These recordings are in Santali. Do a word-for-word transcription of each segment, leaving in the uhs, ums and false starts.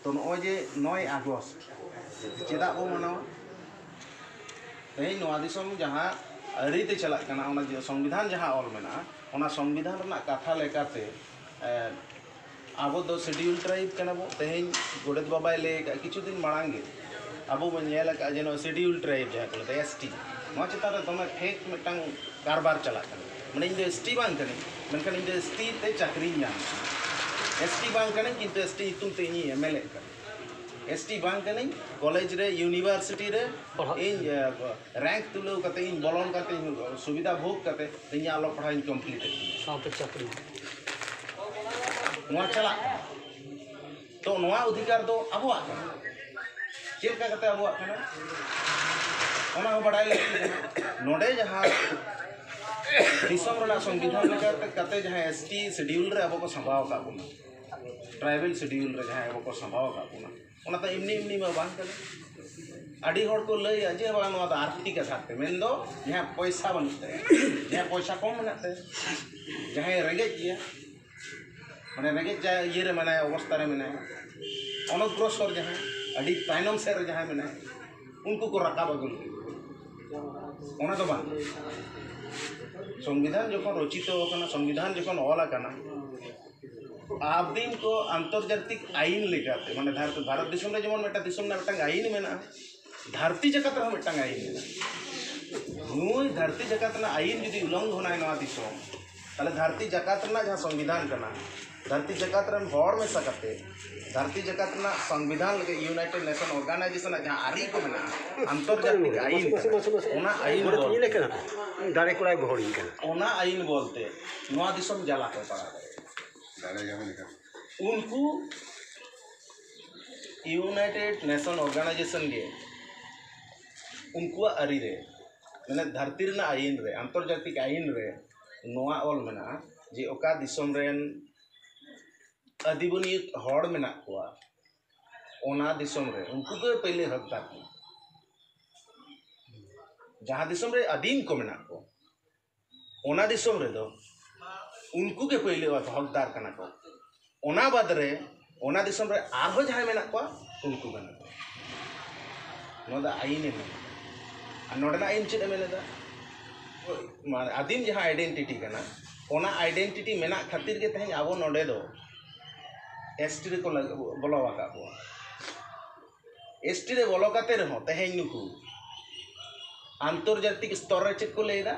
ᱛᱚ ᱱᱚᱜᱼᱚᱭ ᱡᱮ ᱱᱚᱭ ᱟᱜᱚᱥᱴ ᱪᱮᱫᱟᱜ ᱵᱚ ᱢᱟᱱᱟᱣᱟ? ᱛᱮᱦᱮᱧ ᱱᱚᱣᱟ ᱫᱤᱥᱚᱢ ᱡᱟᱦᱟᱸ ᱟᱹᱨᱤ ᱛᱮ ᱪᱟᱞᱟᱜ ᱠᱟᱱᱟ, ᱚᱱᱟ ᱡᱮ ᱥᱚᱝᱵᱤᱫᱷᱟᱱ ᱡᱟᱦᱟᱸ ᱚᱞ ᱢᱮᱱᱟᱜᱼᱟ, ᱚᱱᱟ ᱥᱚᱝᱵᱤᱫᱷᱟᱱ ᱨᱮᱱᱟᱜ ᱠᱟᱛᱷᱟ ᱞᱮᱠᱟᱛᱮ, ᱮ, ᱟᱵᱚ ᱫᱚ ᱥᱤᱰᱤᱭᱩᱞ ᱴᱨᱟᱭᱤᱵᱽ ᱠᱟᱱᱟ ᱵᱚ᱾ ᱛᱮᱦᱮᱧ ᱜᱚᱰᱮᱛ ᱵᱟᱵᱟᱭ ᱞᱟᱹᱭ ᱟᱠᱟᱫ, ᱠᱤᱪᱷᱩ ᱫᱤᱱ ᱢᱟᱲᱟᱝ ᱜᱮ ᱟᱵᱚ ᱵᱚᱱ ᱧᱮᱞ ᱟᱠᱟᱫᱼᱟ ᱡᱮ ᱱᱚᱣᱟ ᱥᱤᱰᱤᱭᱩᱞ ᱴᱨᱟᱭᱤᱵᱽ ᱡᱟᱦᱟᱸ ᱠᱚ ᱞᱟᱹᱭ ᱮᱫᱟ, ᱮᱥ ᱴᱤ, ᱱᱚᱣᱟ ᱪᱮᱛᱟᱱ ᱨᱮ ᱫᱚᱢᱮ ᱯᱷᱮᱠ ᱢᱤᱫᱴᱟᱝ ᱠᱟᱨᱵᱟᱨ ᱪᱟᱞᱟᱜ ᱠᱟᱱᱟ᱾ ᱢᱟᱱᱮ, ᱤᱧ ᱫᱚ ᱮᱥ ᱴᱤ ᱵᱟᱝ ᱠᱟᱹᱱᱟᱹᱧ, ᱢᱮᱱᱠᱷᱟᱱ ᱤᱧ ᱫᱚ ᱮᱥ ᱴᱤ ᱛᱮ ᱪᱟᱹᱠᱨᱤᱧ ᱧᱟᱢ ᱠᱮᱫᱟ᱾ ᱮᱥ ᱴᱤ ᱵᱟᱝ ᱠᱟᱹᱱᱟᱹᱧ, ᱠᱤᱱᱛᱩ ᱮᱥ ᱴᱤ ᱧᱩᱛᱩᱢ ᱛᱮ ᱤᱧᱤᱧ ᱮᱢ ᱮᱞ ᱮᱫ ᱠᱟᱱᱟ᱾ ᱮᱥ ᱴᱤ ᱵᱟᱝ ᱠᱟᱹᱱᱟᱹᱧ, ᱠᱚᱞᱮᱡᱽ ᱨᱮ, ᱤᱭᱩᱱᱤᱵᱷᱟᱨᱥᱤᱴᱤ ᱨᱮ ᱯᱟᱲᱦᱟᱜ ᱤᱧ, ᱮ, ᱨᱮᱝᱠ ᱛᱩᱞᱟᱹᱣ ᱠᱟᱛᱮ ᱤᱧ ᱵᱚᱞᱚᱱ ᱠᱟᱛᱮ ᱤᱧ ᱥᱩᱵᱤᱫᱷᱟ ᱵᱷᱳᱜᱽ ᱠᱟᱛᱮ ᱤᱧᱟᱹᱜ ᱚᱞᱚᱜ ᱯᱟᱲᱦᱟᱣ ᱤᱧ ᱠᱚᱢᱯᱞᱤᱴ ᱮᱫ ᱛᱤᱧᱟ᱾ ᱥᱟᱶᱛᱮ ᱪᱟᱹᱠᱨᱤ᱾ ᱱᱚᱣᱟ ᱪᱟᱞᱟᱜ ᱠᱟᱱᱟ᱾ ᱛᱚ ᱱᱚᱣᱟ ᱚᱫᱷᱤᱠᱟᱨ ᱫᱚ ᱟᱵᱚᱣᱟᱜ ᱠᱟᱱᱟ᱾ ᱪᱮᱫ ᱞᱮᱠᱟ ᱠᱟᱛᱮ ᱟᱵᱚᱣᱟᱜ ᱠᱟᱱᱟ, ᱚᱱᱟ ᱦᱚᱸ ᱵᱟᱲᱟᱭ ᱞᱟᱹᱠᱛᱤ ᱠᱟᱱᱟ᱾ ᱱᱚᱰᱮ ᱡᱟᱦᱟᱸ ᱫᱤᱥᱚᱢ ᱨᱮᱱᱟᱜ ᱥᱚᱝᱵᱤᱫᱷᱟᱱ ᱞᱮᱠᱟᱛᱮ ᱠᱟᱛᱮ ᱡᱟᱦᱟᱸ ᱮᱥ ᱴᱤ ᱥᱤᱰᱤᱭᱩᱞ ᱨᱮ ᱟᱵᱚ ᱠᱚ ᱥᱟᱸᱵᱟᱣ ᱟᱠᱟᱫ ᱵᱚᱱᱟ, ᱴᱨᱟᱭᱵᱮᱞ ᱥᱤᱰᱤᱭᱩᱞ ᱨᱮ ᱡᱟᱦᱟᱸᱭ ᱟᱵᱚ ᱠᱚ ᱥᱟᱸᱵᱟᱣ ᱟᱠᱟᱫ ᱵᱚᱱᱟ, ᱚᱱᱟ ᱫᱚ ᱮᱢᱱᱤ ᱮᱢᱱᱤ ᱢᱟ ᱵᱟᱝ ᱠᱟᱱᱟ᱾ ᱟᱹᱰᱤ ᱦᱚᱲ ᱠᱚ ᱞᱟᱹᱭᱟ ᱡᱮ ᱵᱟᱝ, ᱱᱚᱣᱟ ᱫᱚ ᱟᱨᱛᱷᱤᱠ ᱟᱫᱷᱟᱨ ᱛᱮ, ᱢᱮᱱᱫᱚ ᱡᱟᱦᱟᱸᱭᱟᱜ ᱯᱚᱭᱥᱟ ᱵᱟᱹᱱᱩᱜ ᱛᱟᱭᱟ, ᱡᱟᱦᱟᱸᱭᱟᱜ ᱯᱚᱭᱥᱟ ᱠᱚᱢ ᱢᱮᱱᱟᱜ ᱛᱟᱭᱟ, ᱡᱟᱦᱟᱸᱭ ᱨᱮᱸᱜᱮᱡ ᱜᱮᱭᱟ, ᱢᱟᱱᱮ ᱨᱮᱸᱜᱮᱡ ᱡᱟ-, ᱤᱭᱟᱹ ᱨᱮ ᱢᱮᱱᱟᱭᱟ, ᱚᱵᱚᱥᱛᱟ ᱨᱮ ᱢᱮᱱᱟᱭᱟ, ᱚᱱᱚᱜᱨᱚᱥᱚᱨ ᱡᱟᱦᱟᱸᱭ, ᱟᱹᱰᱤ ᱛᱟᱭᱱᱚᱢ ᱥᱮᱫ ᱨᱮ ᱡᱟᱦᱟᱸᱭ ᱢᱮᱱᱟᱭᱟ, ᱩᱱᱠᱩ ᱠᱚ ᱨᱟᱠᱟᱵ ᱟᱹᱜᱩ ᱞᱟᱹᱜᱤᱫ᱾ ᱚᱱᱟ ᱫᱚ ᱵᱟᱝ᱾ ᱥᱚᱝᱵᱤᱫᱷᱟᱱ ᱡᱚᱠᱷᱚᱱ ᱨᱚᱪᱤᱛᱚ ᱟᱠᱟᱱᱟ, ᱥᱚᱝᱵᱤᱫᱷᱟᱱ ᱡᱚᱠᱷᱚᱱ ᱚᱞ ᱟᱠᱟᱱᱟ, ᱟᱹᱫᱤᱢ ᱠᱚ ᱟᱱᱛᱚᱨᱡᱟᱛᱤᱠ ᱟᱭᱤᱱ ᱞᱮᱠᱟᱛᱮ, ᱢᱟᱱᱮ ᱫᱷᱟᱨ-, ᱵᱷᱟᱨᱚᱛ ᱫᱤᱥᱚᱢ ᱨᱮ ᱡᱮᱢᱚᱱ ᱢᱤᱫᱴᱟᱝ ᱫᱤᱥᱚᱢ ᱨᱮᱱᱟᱜ ᱢᱤᱫᱴᱟᱝ ᱟᱭᱤᱱ ᱢᱮᱱᱟᱜᱼᱟ, ᱫᱷᱟᱹᱨᱛᱤ ᱡᱟᱠᱟᱛ ᱨᱮᱦᱚᱸ ᱢᱤᱫᱴᱟᱝ ᱟᱭᱤᱱ ᱢᱮᱱᱟᱜᱼᱟ᱾ ᱱᱩᱭ ᱫᱷᱟᱹᱨᱛᱤ ᱡᱟᱠᱟᱛ ᱨᱮᱱᱟᱜ ᱟᱭᱤᱱ ᱡᱩᱫᱤ ᱩᱞᱚᱝᱜᱷᱚᱱᱟᱭ ᱱᱚᱣᱟ ᱫᱤᱥᱚᱢ, ᱛᱟᱦᱞᱮ ᱫᱷᱟᱹᱨᱛᱤ ᱡᱟᱠᱟᱛ ᱨᱮᱱᱟᱜ ᱡᱟᱦᱟᱸ ᱥᱚᱝᱵᱤᱫᱷᱟᱱ ᱠᱟᱱᱟ, ᱫᱷᱟᱹᱨᱛᱤ ᱡᱟᱠᱟᱛ ᱨᱮᱱ ᱦᱚᱲ ᱢᱮᱥᱟ ᱠᱟᱛᱮ ᱫᱷᱟᱹᱨᱛᱤ ᱡᱟᱠᱟᱛ ᱨᱮᱱᱟᱜ ᱥᱚᱝᱵᱤᱫᱷᱟᱱ ᱞᱟᱹᱜᱤᱫ ᱤᱭᱩᱱᱟᱭᱴᱮᱰ ᱱᱮᱥᱚᱱ ᱚᱨᱜᱟᱱᱟᱭᱡᱮᱥᱚᱱ ᱟᱜ ᱡᱟᱦᱟᱸ ᱟᱹᱨᱤ ᱠᱚ ᱢᱮᱱᱟᱜᱼᱟ, ᱟᱱᱛᱚᱨᱡᱟᱛᱤᱠ ᱟᱭᱤᱱ ᱠᱟᱱᱟ, ᱚᱱᱟ ᱟᱭᱤᱱ ᱵᱚᱞᱛᱮ, ᱫᱟᱲᱮ ᱠᱚᱲᱟᱭ ᱜᱚᱦᱚᱲᱤᱧ ᱠᱟᱱᱟ᱾ ᱚᱱᱟ ᱟᱭᱤᱱ ᱵᱚᱞᱛᱮ ᱱᱚᱣᱟ ᱫᱤᱥᱚᱢ ᱡᱟᱞᱟ ᱠᱚ ᱯᱟᱲᱟᱣ ᱫᱟᱲᱮᱭᱟᱜᱼᱟ᱾ ᱩᱱᱠᱩ ᱤᱭᱩᱱᱟᱭᱴᱮᱰ ᱱᱮᱥᱚᱱ ᱚᱨᱜᱟᱱᱟᱭᱡᱮᱥᱚᱱ ᱜᱮ ᱩᱱᱠᱩᱣᱟᱜ ᱟᱹᱨᱤ ᱨᱮ, ᱢᱟᱱᱮ ᱫᱷᱟᱹᱨᱛᱤ ᱨᱮᱱᱟᱜ ᱟᱭᱤᱱ ᱨᱮ, ᱟᱱᱛᱚᱨᱡᱟᱛᱤᱠ ᱟᱭᱤᱱ ᱨᱮ ᱱᱚᱣᱟ ᱚᱞ ᱢᱮᱱᱟᱜᱼᱟ ᱡᱮ ᱚᱠᱟ ᱫᱤᱥᱚᱢ ᱨᱮᱱ ᱟᱹᱫᱤᱵᱟᱹᱱᱤ ᱦᱚᱲ ᱢᱮᱱᱟᱜ ᱠᱚᱣᱟ, ᱚᱱᱟ ᱫᱤᱥᱚᱢ ᱨᱮ ᱩᱱᱠᱩ ᱜᱮ ᱯᱟᱹᱭᱞᱟᱹ ᱦᱚᱠᱫᱟᱨ ᱠᱟᱱᱟ᱾ ᱡᱟᱦᱟᱸ ᱫᱤᱥᱚᱢ ᱨᱮ ᱟᱹᱫᱤᱢ ᱠᱚ ᱢᱮᱱᱟᱜ ᱠᱚ, ᱚᱱᱟ ᱫᱤᱥᱚᱢ ᱨᱮᱫᱚ ᱩᱱᱠᱩ ᱜᱮ ᱯᱟᱹᱭᱞᱟᱹ ᱦᱚᱠᱫᱟᱨ ᱠᱟᱱᱟ ᱠᱚ᱾ ᱚᱱᱟ ᱵᱟᱫᱽ ᱨᱮ ᱚᱱᱟ ᱫᱤᱥᱚᱢ ᱨᱮ ᱟᱨᱦᱚᱸ ᱡᱟᱦᱟᱸᱭ ᱢᱮᱱᱟᱜ ᱠᱚᱣᱟ, ᱩᱱᱠᱩ ᱠᱟᱱᱟ ᱠᱚ᱾ ᱱᱚᱣᱟ ᱫᱚ ᱟᱹᱭᱤᱱᱮ ᱢᱮᱱ ᱮᱫᱟ᱾ ᱟᱨ ᱱᱚᱰᱮᱱᱟᱜ ᱟᱹᱭᱤᱱ ᱪᱮᱫ ᱮ ᱢᱮᱱ ᱮᱫᱟ? ᱢᱟᱱᱮ ᱟᱹᱫᱤᱢ ᱡᱟᱦᱟᱸ ᱟᱭᱰᱮᱱᱴᱤᱴᱤ ᱠᱟᱱᱟ, ᱚᱱᱟ ᱟᱭᱰᱮᱱᱴᱤᱴᱤ ᱢᱮᱱᱟᱜ ᱠᱷᱟᱹᱛᱤᱨ ᱜᱮ ᱛᱮᱦᱮᱧ ᱟᱵᱚ ᱱᱚᱰᱮ ᱫᱚ ᱮᱥᱴᱤ ᱨᱮᱠᱚ ᱞᱟᱜ-, ᱵᱚᱞᱚ ᱟᱠᱟᱫ ᱵᱚᱱᱟ᱾ ᱮᱥᱴᱤ ᱨᱮ ᱵᱚᱞᱚ ᱠᱟᱛᱮ ᱨᱮᱦᱚᱸ ᱛᱮᱦᱮᱧ ᱱᱩᱠᱩ ᱟᱱᱛᱚᱨᱡᱟᱛᱤᱠ ᱥᱛᱚᱨ ᱨᱮ ᱪᱮᱫ ᱠᱚ ᱞᱟᱹᱭ ᱮᱫᱟ?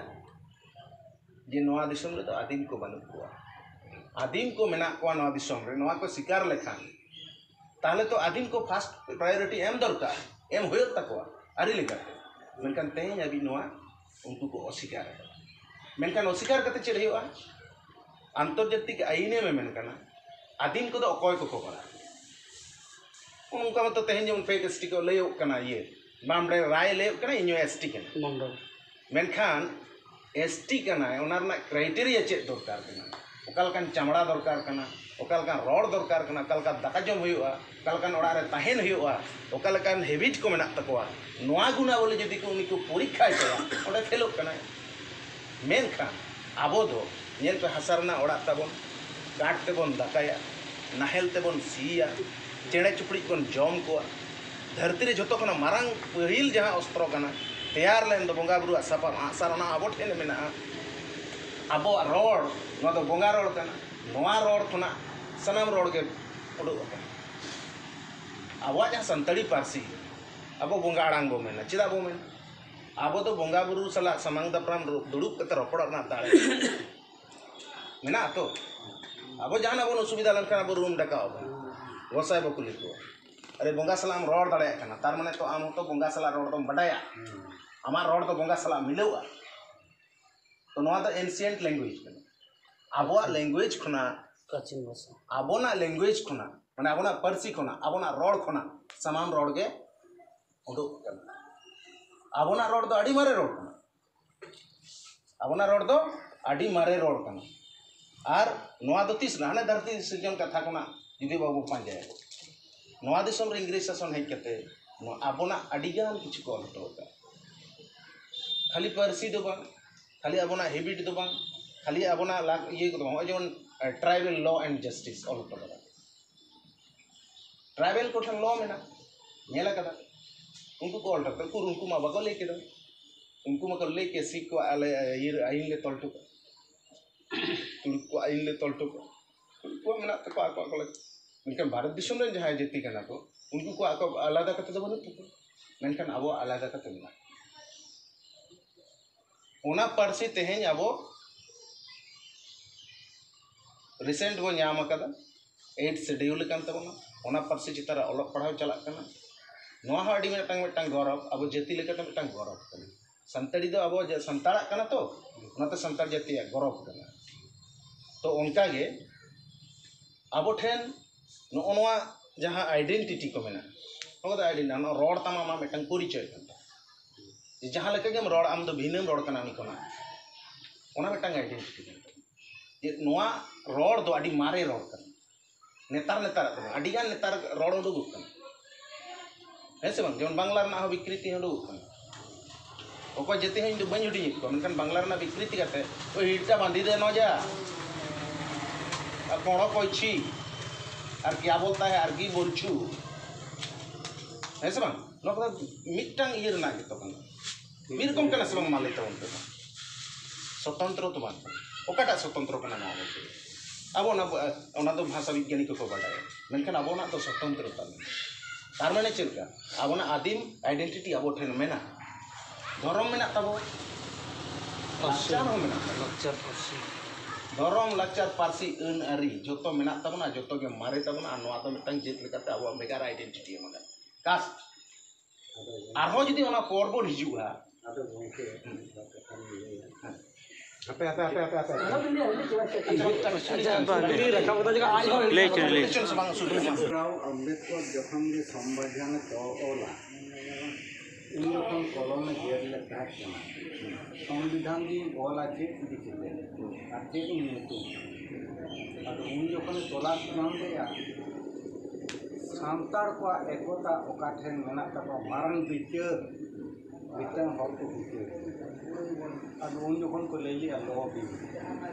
ᱡᱮ ᱱᱚᱣᱟ ᱫᱤᱥᱚᱢ ᱨᱮᱫᱚ ᱟᱹᱫᱤᱢ ᱠᱚ ᱵᱟᱹᱱᱩᱜ ᱠᱚᱣᱟ᱾ ᱟᱹᱫᱤᱢ ᱠᱚ ᱢᱮᱱᱟᱜ ᱠᱚᱣᱟ ᱱᱚᱣᱟ ᱫᱤᱥᱚᱢ ᱨᱮ, ᱱᱚᱣᱟ ᱠᱚ ᱥᱤᱠᱟᱨ ᱞᱮᱠᱷᱟᱱ, ᱛᱟᱦᱚᱞᱮ ᱛᱚ ᱟᱹᱫᱤᱢ ᱠᱚ ᱯᱷᱟᱥᱴ ᱯᱨᱟᱭᱳᱨᱤᱴᱤ ᱮᱢ ᱫᱚᱨᱠᱟᱨ, ᱮᱢ ᱦᱩᱭᱩᱜ ᱛᱟᱠᱚᱣᱟ ᱟᱹᱨᱤ ᱞᱮᱠᱟᱛᱮ᱾ ᱢᱮᱱᱠᱷᱟᱱ ᱛᱮᱦᱮᱧ ᱦᱟᱹᱵᱤᱡ ᱱᱚᱣᱟ ᱩᱱᱠᱩ ᱠᱚ ᱚᱥᱤᱠᱟᱨ ᱟᱠᱟᱫᱟ᱾ ᱢᱮᱱᱠᱷᱟᱱ ᱚᱥᱤᱠᱟᱨ ᱠᱟᱛᱮ ᱪᱮᱫ ᱦᱩᱭᱩᱜᱼᱟ? ᱟᱱᱛᱚᱨᱡᱟᱛᱤᱠ ᱟᱹᱭᱤᱱᱮ ᱢᱮᱢᱮᱱ ᱠᱟᱱᱟ, ᱟᱹᱫᱤᱢ ᱠᱚᱫᱚ ᱚᱠᱚᱭ ᱠᱚᱠᱚ ᱯᱟᱲᱟᱜ? ᱚᱱᱠᱟ ᱢᱟᱛᱚ ᱛᱮᱦᱮᱧ ᱡᱮᱢᱚᱱ ᱯᱷᱮᱠ ᱮᱥᱴᱤ ᱠᱚ ᱞᱟᱹᱭᱚᱜ ᱠᱟᱱᱟ, ᱤᱭᱟᱹ ᱵᱟᱢᱰᱮ ᱨᱟᱭ ᱞᱟᱹᱭᱚᱜ ᱠᱟᱱᱟ, ᱤᱧ ᱦᱚᱸ ᱮᱥᱴᱤ ᱠᱟᱱᱟ᱾ ᱢᱚᱱᱰᱚᱞ᱾ ᱢᱮᱱᱠᱷᱟᱱ ᱮᱥᱴᱤ ᱠᱟᱱᱟᱭ, ᱚᱱᱟ ᱨᱮᱱᱟᱜ ᱠᱨᱟᱭᱴᱮᱨᱤᱭᱟ ᱪᱮᱫ ᱫᱚᱨᱠᱟᱨ ᱠᱟᱱᱟ? ᱚᱠᱟ ᱞᱮᱠᱟᱱ ᱪᱟᱢᱲᱟ ᱫᱚᱨᱠᱟᱨ ᱠᱟᱱᱟ? ᱚᱠᱟ ᱞᱮᱠᱟᱱ ᱨᱚᱲ ᱫᱚᱨᱠᱟᱨ ᱠᱟᱱᱟ? ᱚᱠᱟ ᱞᱮᱠᱟ ᱫᱟᱠᱟ ᱡᱚᱢ ᱦᱩᱭᱩᱜᱼᱟ? ᱚᱠᱟ ᱞᱮᱠᱟᱱ ᱚᱲᱟᱜ ᱨᱮ ᱛᱟᱦᱮᱱ ᱦᱩᱭᱩᱜᱼᱟ? ᱚᱠᱟ ᱞᱮᱠᱟᱱ ᱦᱮᱵᱤᱴ ᱠᱚ ᱢᱮᱱᱟᱜ ᱛᱟᱠᱚᱣᱟ? ᱱᱚᱣᱟ ᱜᱩᱱᱟᱵᱚᱞᱤ ᱡᱩᱫᱤ ᱠᱚ ᱩᱱᱤ ᱠᱚ ᱯᱚᱨᱤᱠᱠᱷᱟᱭ ᱛᱟᱭᱟ, ᱚᱸᱰᱮ ᱯᱷᱮᱞᱚᱜ ᱠᱟᱱᱟᱭ᱾ ᱢᱮᱱᱠᱷᱟᱱ ᱟᱵᱚ ᱫᱚ ᱧᱮᱞ ᱯᱮ, ᱦᱟᱥᱟ ᱨᱮᱱᱟᱜ ᱚᱲᱟᱜ ᱛᱟᱵᱚᱱ, ᱠᱟᱴ ᱛᱮᱵᱚᱱ ᱫᱟᱠᱟᱭᱟ, ᱱᱟᱦᱮᱞ ᱛᱮᱵᱚᱱ ᱥᱤᱭᱟ, ᱪᱮᱬᱮ ᱪᱩᱯᱲᱤᱡ ᱵᱚᱱ ᱡᱚᱢ ᱠᱚᱣᱟ᱾ ᱫᱷᱟᱹᱨᱛᱤ ᱨᱮ ᱡᱷᱚᱛᱚ ᱠᱷᱚᱱᱟᱜ ᱢᱟᱨᱟᱝ ᱯᱟᱹᱦᱤᱞ ᱡᱟᱦᱟᱸ ᱚᱥᱛᱨᱚ ᱠᱟᱱᱟ, ᱛᱮᱭᱟᱨ ᱞᱮᱱ ᱫᱚ ᱵᱚᱸᱜᱟ ᱵᱩᱨᱩᱣᱟᱜ ᱥᱟᱯᱟᱵ ᱟᱜᱼᱥᱟᱨ, ᱚᱱᱟ ᱟᱵᱚ ᱴᱷᱮᱱ ᱢᱮᱱᱟᱜᱼᱟ᱾ ᱟᱵᱚᱣᱟᱜ ᱨᱚᱲ, ᱱᱚᱣᱟ ᱫᱚ ᱵᱚᱸᱜᱟ ᱨᱚᱲ ᱠᱟᱱᱟ᱾ ᱱᱚᱣᱟ ᱨᱚᱲ ᱠᱷᱚᱱᱟᱜ ᱥᱟᱱᱟᱢ ᱨᱚᱲ ᱜᱮ ᱩᱰᱩᱠ ᱟᱠᱟᱱᱟ᱾ ᱟᱵᱚᱣᱟᱜ ᱡᱟᱦᱟᱸ ᱥᱟᱱᱛᱟᱲᱤ ᱯᱟᱹᱨᱥᱤ, ᱟᱵᱚ ᱵᱚᱸᱜᱟ ᱟᱲᱟᱝ ᱵᱚ ᱢᱮᱱᱟ᱾ ᱪᱮᱫᱟᱜ ᱵᱚ ᱢᱮᱱᱟ? ᱟᱵᱚ ᱫᱚ ᱵᱚᱸᱜᱟ ᱵᱩᱨᱩ ᱥᱟᱞᱟᱜ ᱥᱟᱢᱟᱝ ᱫᱟᱯᱨᱟᱢ ᱨᱩ-, ᱫᱩᱲᱩᱵ ᱠᱟᱛᱮ ᱨᱚᱯᱚᱲᱚᱜ ᱨᱮᱱᱟᱜ ᱫᱟᱲᱮ ᱢᱮᱱᱟᱜᱼᱟ ᱛᱚ? ᱟᱵᱚ ᱡᱟᱦᱟᱱᱟᱜ ᱵᱚᱱ ᱚᱥᱩᱵᱤᱫᱷᱟ ᱞᱮᱱᱠᱷᱟᱱ ᱟᱵᱚ ᱨᱩᱢ ᱰᱟᱠᱟᱣ ᱟᱵᱚᱱ, ᱜᱚᱸᱥᱟᱭ ᱵᱚ ᱠᱩᱞᱤ ᱠᱚᱣᱟ᱾ ᱟᱨᱮ, ᱵᱚᱸᱜᱟ ᱥᱟᱞᱟᱜ ᱮᱢ ᱨᱚᱲ ᱫᱟᱲᱮᱭᱟᱜ ᱠᱟᱱᱟ, ᱛᱟᱨ ᱢᱟᱱᱮ ᱛᱚ ᱟᱢ ᱦᱚᱸᱛᱚ ᱵᱚᱸᱜᱟ ᱥᱟᱞᱟᱜ ᱨᱚᱲ ᱫᱚᱢ ᱵᱟᱰᱟᱭᱟ᱾ ᱟᱢᱟᱜ ᱨᱚᱲ ᱫᱚ ᱵᱚᱸᱜᱟ ᱥᱟᱞᱟᱜ ᱢᱤᱞᱟᱹᱣᱼᱟ᱾ ᱛᱚ ᱱᱚᱣᱟ ᱫᱚ ancient language ᱠᱟᱱᱟ᱾ ᱟᱵᱚᱣᱟᱜ language ᱠᱷᱚᱱᱟᱜ, ᱯᱨᱟᱪᱤᱱ ᱵᱷᱟᱥᱟ᱾ ᱟᱵᱚᱱᱟᱜ language ᱠᱷᱚᱱᱟᱜ, ᱢᱟᱱᱮ ᱟᱵᱚᱱᱟᱜ ᱯᱟᱹᱨᱥᱤ ᱠᱷᱚᱱᱟᱜ, ᱟᱵᱚᱱᱟᱜ ᱨᱚᱲ ᱠᱷᱚᱱᱟᱜ ᱥᱟᱱᱟᱢ ᱨᱚᱲ ᱜᱮ ᱩᱰᱩᱠ ᱟᱠᱟᱱᱟ᱾ ᱟᱵᱚᱱᱟᱜ ᱨᱚᱲ ᱫᱚ ᱟᱹᱰᱤ ᱢᱟᱨᱮ ᱨᱚᱲ ᱠᱟᱱᱟ᱾ ᱟᱵᱚᱱᱟᱜ ᱨᱚᱲ ᱫᱚ ᱟᱹᱰᱤ ᱢᱟᱨᱮ ᱨᱚᱲ ᱠᱟᱱᱟ᱾ ᱟᱨ ᱱᱚᱣᱟ ᱫᱚ ᱛᱤᱥ ᱨᱮᱱᱟᱜ? ᱦᱟᱱᱮ ᱫᱷᱟᱹᱨᱛᱤ ᱥᱤᱨᱡᱚᱱ ᱠᱟᱛᱷᱟ ᱠᱷᱚᱱᱟᱜ ᱡᱩᱫᱤ ᱵᱟᱵᱚ ᱯᱟᱸᱡᱟᱭᱟ, ᱱᱚᱣᱟ ᱫᱤᱥᱚᱢ ᱨᱮ ᱤᱝᱨᱮᱡᱽ ᱥᱟᱥᱚᱱ ᱦᱮᱡ ᱠᱟᱛᱮ ᱱᱚᱣᱟ ᱟᱵᱚᱱᱟᱜ ᱟᱹᱰᱤᱜᱟᱱ ᱠᱤᱪᱷᱩ ᱠᱚ ᱚᱞ ᱦᱚᱴᱚ ᱟᱠᱟᱫᱼᱟ᱾ ᱠᱷᱟᱹᱞᱤ ᱯᱟᱹᱨᱥᱤ ᱫᱚ ᱵᱟᱝ, ᱠᱷᱟᱹᱞᱤ ᱟᱵᱚᱱᱟᱜ habit ᱫᱚ ᱵᱟᱝ, ᱠᱷᱟᱹᱞᱤ ᱟᱵᱚᱱᱟᱜ ᱞᱟᱠ-, ᱤᱭᱟᱹ ᱠᱚᱫᱚ ᱵᱟᱝ᱾ ᱱᱚᱜᱼᱚᱭ ᱡᱮᱢᱚᱱ, ᱮ, tribal law and justice ᱚᱞ ᱦᱚᱴᱚ ᱠᱟᱫᱟ᱾ ᱴᱨᱟᱭᱵᱮᱞ ᱠᱚᱴᱷᱮᱱ ᱞᱚ ᱢᱮᱱᱟᱜᱼᱟ, ᱧᱮᱞ ᱟᱠᱟᱫᱟ, ᱩᱱᱠᱩ ᱠᱚ ᱚᱞ ᱦᱚᱴᱚ ᱠᱟᱜᱼᱟ᱾ ᱩᱠᱩᱨ ᱩᱱᱠᱩ ᱢᱟ ᱵᱟᱠᱚ ᱞᱟᱹᱭ ᱠᱮᱫᱟ, ᱩᱱᱠᱩ ᱢᱟᱠᱚ ᱞᱟᱹᱭ ᱠᱮᱫ ᱥᱤᱠᱷ ᱠᱚᱣᱟᱜ ᱟᱞᱮ ᱤᱭᱟᱹ ᱟᱹᱭᱤᱱ ᱞᱮ ᱛᱚᱞ ᱦᱚᱴᱚ ᱠᱟᱜᱼᱟ, ᱛᱩᱲᱩᱠ ᱠᱚᱣᱟᱜ ᱟᱹᱭᱤᱱ ᱞᱮ ᱛᱚᱞ ᱦᱚᱴᱚ ᱠᱟᱜᱼᱟ, ᱩᱱᱠᱩᱣᱟᱜ ᱢᱮᱱᱟᱜ ᱛᱟᱠᱚᱣᱟ ᱟᱠᱚᱣᱟᱜ ᱠᱚ ᱞᱟᱹᱜᱤᱫ᱾ ᱢᱮᱱᱠᱷᱟᱱ ᱵᱷᱟᱨᱚᱛ ᱫᱤᱥᱚᱢ ᱨᱮᱱ ᱡᱟᱦᱟᱸᱭ ᱡᱟᱹᱛᱤ ᱠᱟᱱᱟ ᱠᱚ, ᱩᱱᱠᱩ ᱠᱚᱣᱟᱜ ᱟᱠᱚ ᱟᱞᱟᱫᱟ ᱠᱟᱛᱮ ᱫᱚ ᱵᱟᱹᱱᱩᱜ ᱛᱟᱠᱚᱣᱟ, ᱢᱮᱱᱠᱷᱟᱱ ᱟᱵᱚᱣᱟᱜ ᱟᱞᱟᱫᱟ ᱠᱟᱛᱮ ᱢᱮᱱᱟᱜᱼᱟ᱾ ᱚᱱᱟ ᱯᱟᱹᱨᱥᱤ ᱛᱮᱦᱮᱧ ᱟᱵᱚ ᱨᱤᱥᱮᱱᱴ ᱵᱚ ᱧᱟᱢ ᱟᱠᱟᱫᱟ, ᱮᱭᱤᱴ ᱥᱤᱰᱤᱭᱩᱞ ᱟᱠᱟᱱ ᱛᱟᱵᱚᱱᱟ, ᱚᱱᱟ ᱯᱟᱹᱨᱥᱤ ᱪᱮᱛᱟᱱ ᱨᱮ ᱚᱞᱚᱜ ᱯᱟᱲᱦᱟᱣ ᱪᱟᱞᱟᱜ ᱠᱟᱱᱟ᱾ ᱱᱚᱣᱟ ᱦᱚᱸ ᱟᱹᱰᱤ ᱢᱤᱫᱴᱟᱝ ᱢᱤᱫᱴᱟᱝ ᱜᱚᱨᱚᱵᱽ, ᱟᱵᱚ ᱡᱟᱹᱛᱤ ᱞᱮᱠᱟᱛᱮ ᱢᱤᱫᱴᱟᱝ ᱜᱚᱨᱚᱵᱽ ᱠᱟᱱᱟ᱾ ᱥᱟᱱᱛᱟᱲᱤ ᱫᱚ ᱟᱵᱚ ᱡᱟ-, ᱥᱟᱱᱛᱟᱲᱟᱜ ᱠᱟᱱᱟ ᱛᱚ, ᱚᱱᱟᱛᱮ ᱥᱟᱱᱛᱟᱲ ᱡᱟᱹᱛᱤᱭᱟᱜ ᱜᱚᱨᱚᱵᱽ ᱠᱟᱱᱟ᱾ ᱛᱚ ᱚᱱᱠᱟᱜᱮ ᱟᱵᱚ ᱴᱷᱮᱱ ᱱᱚᱜᱼᱚ ᱱᱚᱣᱟ ᱡᱟᱦᱟᱸ ᱟᱭᱰᱮᱱᱴᱤᱴᱤ ᱠᱚ ᱢᱮᱱᱟᱜᱼᱟ, ᱱᱚᱣᱟ ᱫᱚ ᱟᱭᱰᱮᱱᱴᱤᱴᱤ, ᱱᱚᱣᱟ ᱨᱚᱲ ᱛᱟᱢ ᱟᱢᱟᱜ ᱢᱤᱫᱴᱟᱝ ᱯᱚᱨᱤᱪᱚᱭ ᱠᱟᱱ ᱛᱟᱢᱟ᱾ ᱡᱮ ᱡᱟᱦᱟᱸ ᱞᱮᱠᱟ ᱜᱮᱢ ᱨᱚᱲ, ᱟᱢ ᱫᱚ ᱵᱷᱤᱱᱟᱹᱢ ᱨᱚᱲ ᱠᱟᱱᱟ ᱩᱱᱤ ᱠᱷᱚᱱᱟᱜ, ᱚᱱᱟ ᱢᱤᱫᱴᱟᱝ ᱟᱭᱰᱮᱱᱴᱤᱴᱤ ᱠᱟᱱ ᱛᱟᱢᱟ᱾ ᱡᱮ ᱱᱚᱣᱟ ᱨᱚᱲ ᱫᱚ ᱟᱹᱰᱤ ᱢᱟᱨᱮ ᱨᱚᱲ ᱠᱟᱱᱟ, ᱱᱮᱛᱟᱨ ᱱᱮᱛᱟᱨᱟᱜ ᱫᱚ ᱵᱟᱝ, ᱟᱹᱰᱤ ᱜᱟᱱ ᱱᱮᱛᱟᱨ ᱨᱚᱲ ᱩᱰᱩᱠᱚᱜ ᱠᱟᱱᱟ, ᱦᱮᱸ ᱥᱮ ᱵᱟᱝ? ᱡᱮᱢᱚᱱ ᱵᱟᱝᱞᱟ ᱨᱮᱱᱟᱜ ᱦᱚᱸ ᱵᱤᱠᱨᱤᱛᱤ ᱩᱰᱩᱠᱚᱜ ᱠᱟᱱᱟ᱾ ᱚᱠᱚᱭ ᱡᱟᱹᱛᱤ ᱦᱚᱸ ᱤᱧ ᱫᱚ ᱵᱟᱹᱧ ᱦᱩᱰᱤᱧᱮᱫ ᱠᱚᱣᱟ, ᱢᱮᱱᱠᱷᱟᱱ ᱵᱟᱝᱞᱟ ᱨᱮᱱᱟᱜ ᱵᱤᱠᱨᱤᱛᱤ ᱠᱟᱛᱮ, "ᱳᱭ ᱤᱴᱟ ᱵᱟᱸᱫᱤ ᱫᱮ ᱱᱚ ᱡᱟ, ᱟᱨ ᱠᱚᱲᱚ ᱠᱚᱭ ᱪᱷᱤ, ᱟᱨ ᱠᱮᱭᱟ ᱵᱚᱞᱛᱟ ᱦᱮ, ᱟᱨ ᱠᱤ ᱵᱚᱞᱪᱷᱩ", ᱦᱮᱸ ᱥᱮ ᱵᱟᱝ? ᱱᱚᱣᱟ ᱠᱚᱫᱚ ᱢᱤᱫᱴᱟᱝ ᱤᱭᱟᱹ ᱨᱮᱱᱟᱜ ᱜᱮᱛᱚ ᱠᱟᱱᱟ, ᱢᱤᱫ ᱨᱚᱠᱚᱢ ᱠᱟᱱᱟ ᱥᱮ ᱵᱟᱝ? ᱢᱟ ᱞᱟᱹᱭ ᱛᱟᱵᱚᱱ ᱯᱮ ᱢᱟ᱾ ᱥᱚᱛᱚᱱᱛᱨᱚ ᱫᱚ ᱵᱟᱝ ᱠᱟᱱᱟ᱾ ᱚᱠᱟᱴᱟᱜ ᱥᱚᱛᱚᱱᱛᱨᱚ ᱠᱟᱱᱟ ᱱᱚᱣᱟ ᱵᱚᱞᱛᱮ? ᱟᱵᱚ ᱚᱱᱟ ᱵᱚ-, ᱚᱱᱟ ᱫᱚ ᱵᱷᱟᱥᱟ ᱵᱤᱜᱽᱜᱟᱱᱤ ᱠᱚᱠᱚ ᱵᱟᱰᱟᱭᱟ, ᱢᱮᱱᱠᱷᱟᱱ ᱟᱵᱚᱱᱟᱜ ᱫᱚ ᱥᱚᱛᱚᱱᱛᱨᱚ ᱛᱟᱵᱚᱱ᱾ ᱛᱟᱨ ᱢᱟᱱᱮ ᱪᱮᱫ ᱞᱮᱠᱟ? ᱟᱵᱚᱱᱟᱜ ᱟᱹᱫᱤᱢ ᱟᱭᱰᱮᱱᱴᱤᱴᱤ ᱟᱵᱚ ᱴᱷᱮᱱ ᱢᱮᱱᱟᱜᱼᱟ, ᱫᱷᱚᱨᱚᱢ ᱢᱮᱱᱟᱜ ᱛᱟᱵᱚ, ᱞᱟᱠᱪᱟᱨ ᱦᱚᱸ ᱢᱮᱱᱟᱜ ᱛᱟᱵᱚ᱾ ᱞᱟᱠᱪᱟᱨ ᱯᱟᱹᱨᱥᱤ᱾ ᱫᱷᱚᱨᱚᱢ, ᱞᱟᱠᱪᱟᱨ, ᱯᱟᱹᱨᱥᱤ, ᱟᱹᱱ ᱟᱹᱨᱤ ᱡᱚᱛᱚ ᱢᱮᱱᱟᱜ ᱛᱟᱵᱚᱱᱟ, ᱡᱚᱛᱚ ᱜᱮ ᱢᱟᱨᱮ ᱛᱟᱵᱚᱱᱟ, ᱟᱨ ᱱᱚᱣᱟ ᱫᱚ ᱢᱤᱫᱴᱟᱝ ᱡᱟᱹᱛ ᱞᱮᱠᱟᱛᱮ ᱟᱵᱚᱣᱟᱜ ᱵᱷᱮᱜᱟᱨ ᱟᱭᱰᱮᱱᱴᱤᱴᱤ ᱮᱢ ᱟᱠᱟᱫ᱾ ᱠᱟᱥᱴ᱾ ᱟᱨᱦᱚᱸ ᱡᱩᱫᱤ ᱚᱱᱟ ᱯᱚᱨ ᱵᱚᱱ ᱦᱤᱡᱩᱜᱼᱟ᱾ ᱟᱫᱚ ᱜᱚᱢᱠᱮ, ᱦᱩᱸ᱾ ᱢᱤᱫ ᱵᱟᱨ ᱠᱟᱛᱷᱟ ᱞᱤᱧ ᱞᱟᱹᱭᱟ᱾ ᱦᱮᱸ᱾ ᱦᱟᱯᱮ, ᱦᱟᱯᱮ, ᱦᱟᱯᱮ, ᱦᱟᱯᱮ, ᱦᱟᱯᱮ᱾ ᱟᱪᱪᱷᱟ, ᱵᱟᱝ, ᱞᱟᱹᱭ ᱪᱚ, ᱞᱟᱹᱭ ᱪᱚ᱾ ᱵᱷᱤᱢᱨᱟᱣ ᱟᱢᱵᱮᱫᱠᱚᱨ ᱡᱚᱠᱷᱚᱱ ᱜᱮ ᱥᱚᱝᱵᱤᱫᱷᱟᱱᱮ ᱛᱚ-, ᱚᱞᱟ, ᱩᱱ ᱡᱚᱠᱷᱚᱱ ᱠᱚᱞᱚᱢᱮ ᱜᱮᱫ ᱞᱮᱫ ᱛᱟᱦᱮᱸᱫ ᱠᱟᱱᱟ, "ᱥᱚᱝᱵᱤᱫᱷᱟᱱ ᱫᱩᱧ ᱚᱞᱟ ᱪᱮᱫ ᱤᱫᱤ ᱠᱟᱛᱮ? ᱟᱨ ᱪᱮᱫ ᱤᱧ ᱧᱩᱛᱩᱢᱟ?" ᱟᱫᱚ ᱩᱱ ᱡᱚᱠᱷᱚᱱᱮ ᱛᱚᱞᱟᱥ ᱧᱟᱢ ᱞᱮᱫᱼᱟ, ᱥᱟᱱᱛᱟᱲ ᱠᱚᱣᱟᱜ ᱮᱠᱚᱛᱟ ᱚᱠᱟ ᱴᱷᱮᱱ ᱢᱮᱱᱟᱜ ᱛᱟᱠᱚᱣᱟ, ᱢᱟᱨᱟᱝ ᱵᱤᱪᱟᱹᱨ ᱢᱤᱫᱴᱟᱝ ᱦᱚᱲ ᱠᱚ ᱵᱤᱪᱟᱹᱨ᱾ ᱟᱫᱚ ᱩᱱ ᱡᱚᱠᱷᱚᱱ ᱠᱚ ᱞᱟᱹᱭ ᱞᱮᱜᱼᱟ ᱞᱚ ᱵᱤᱞ,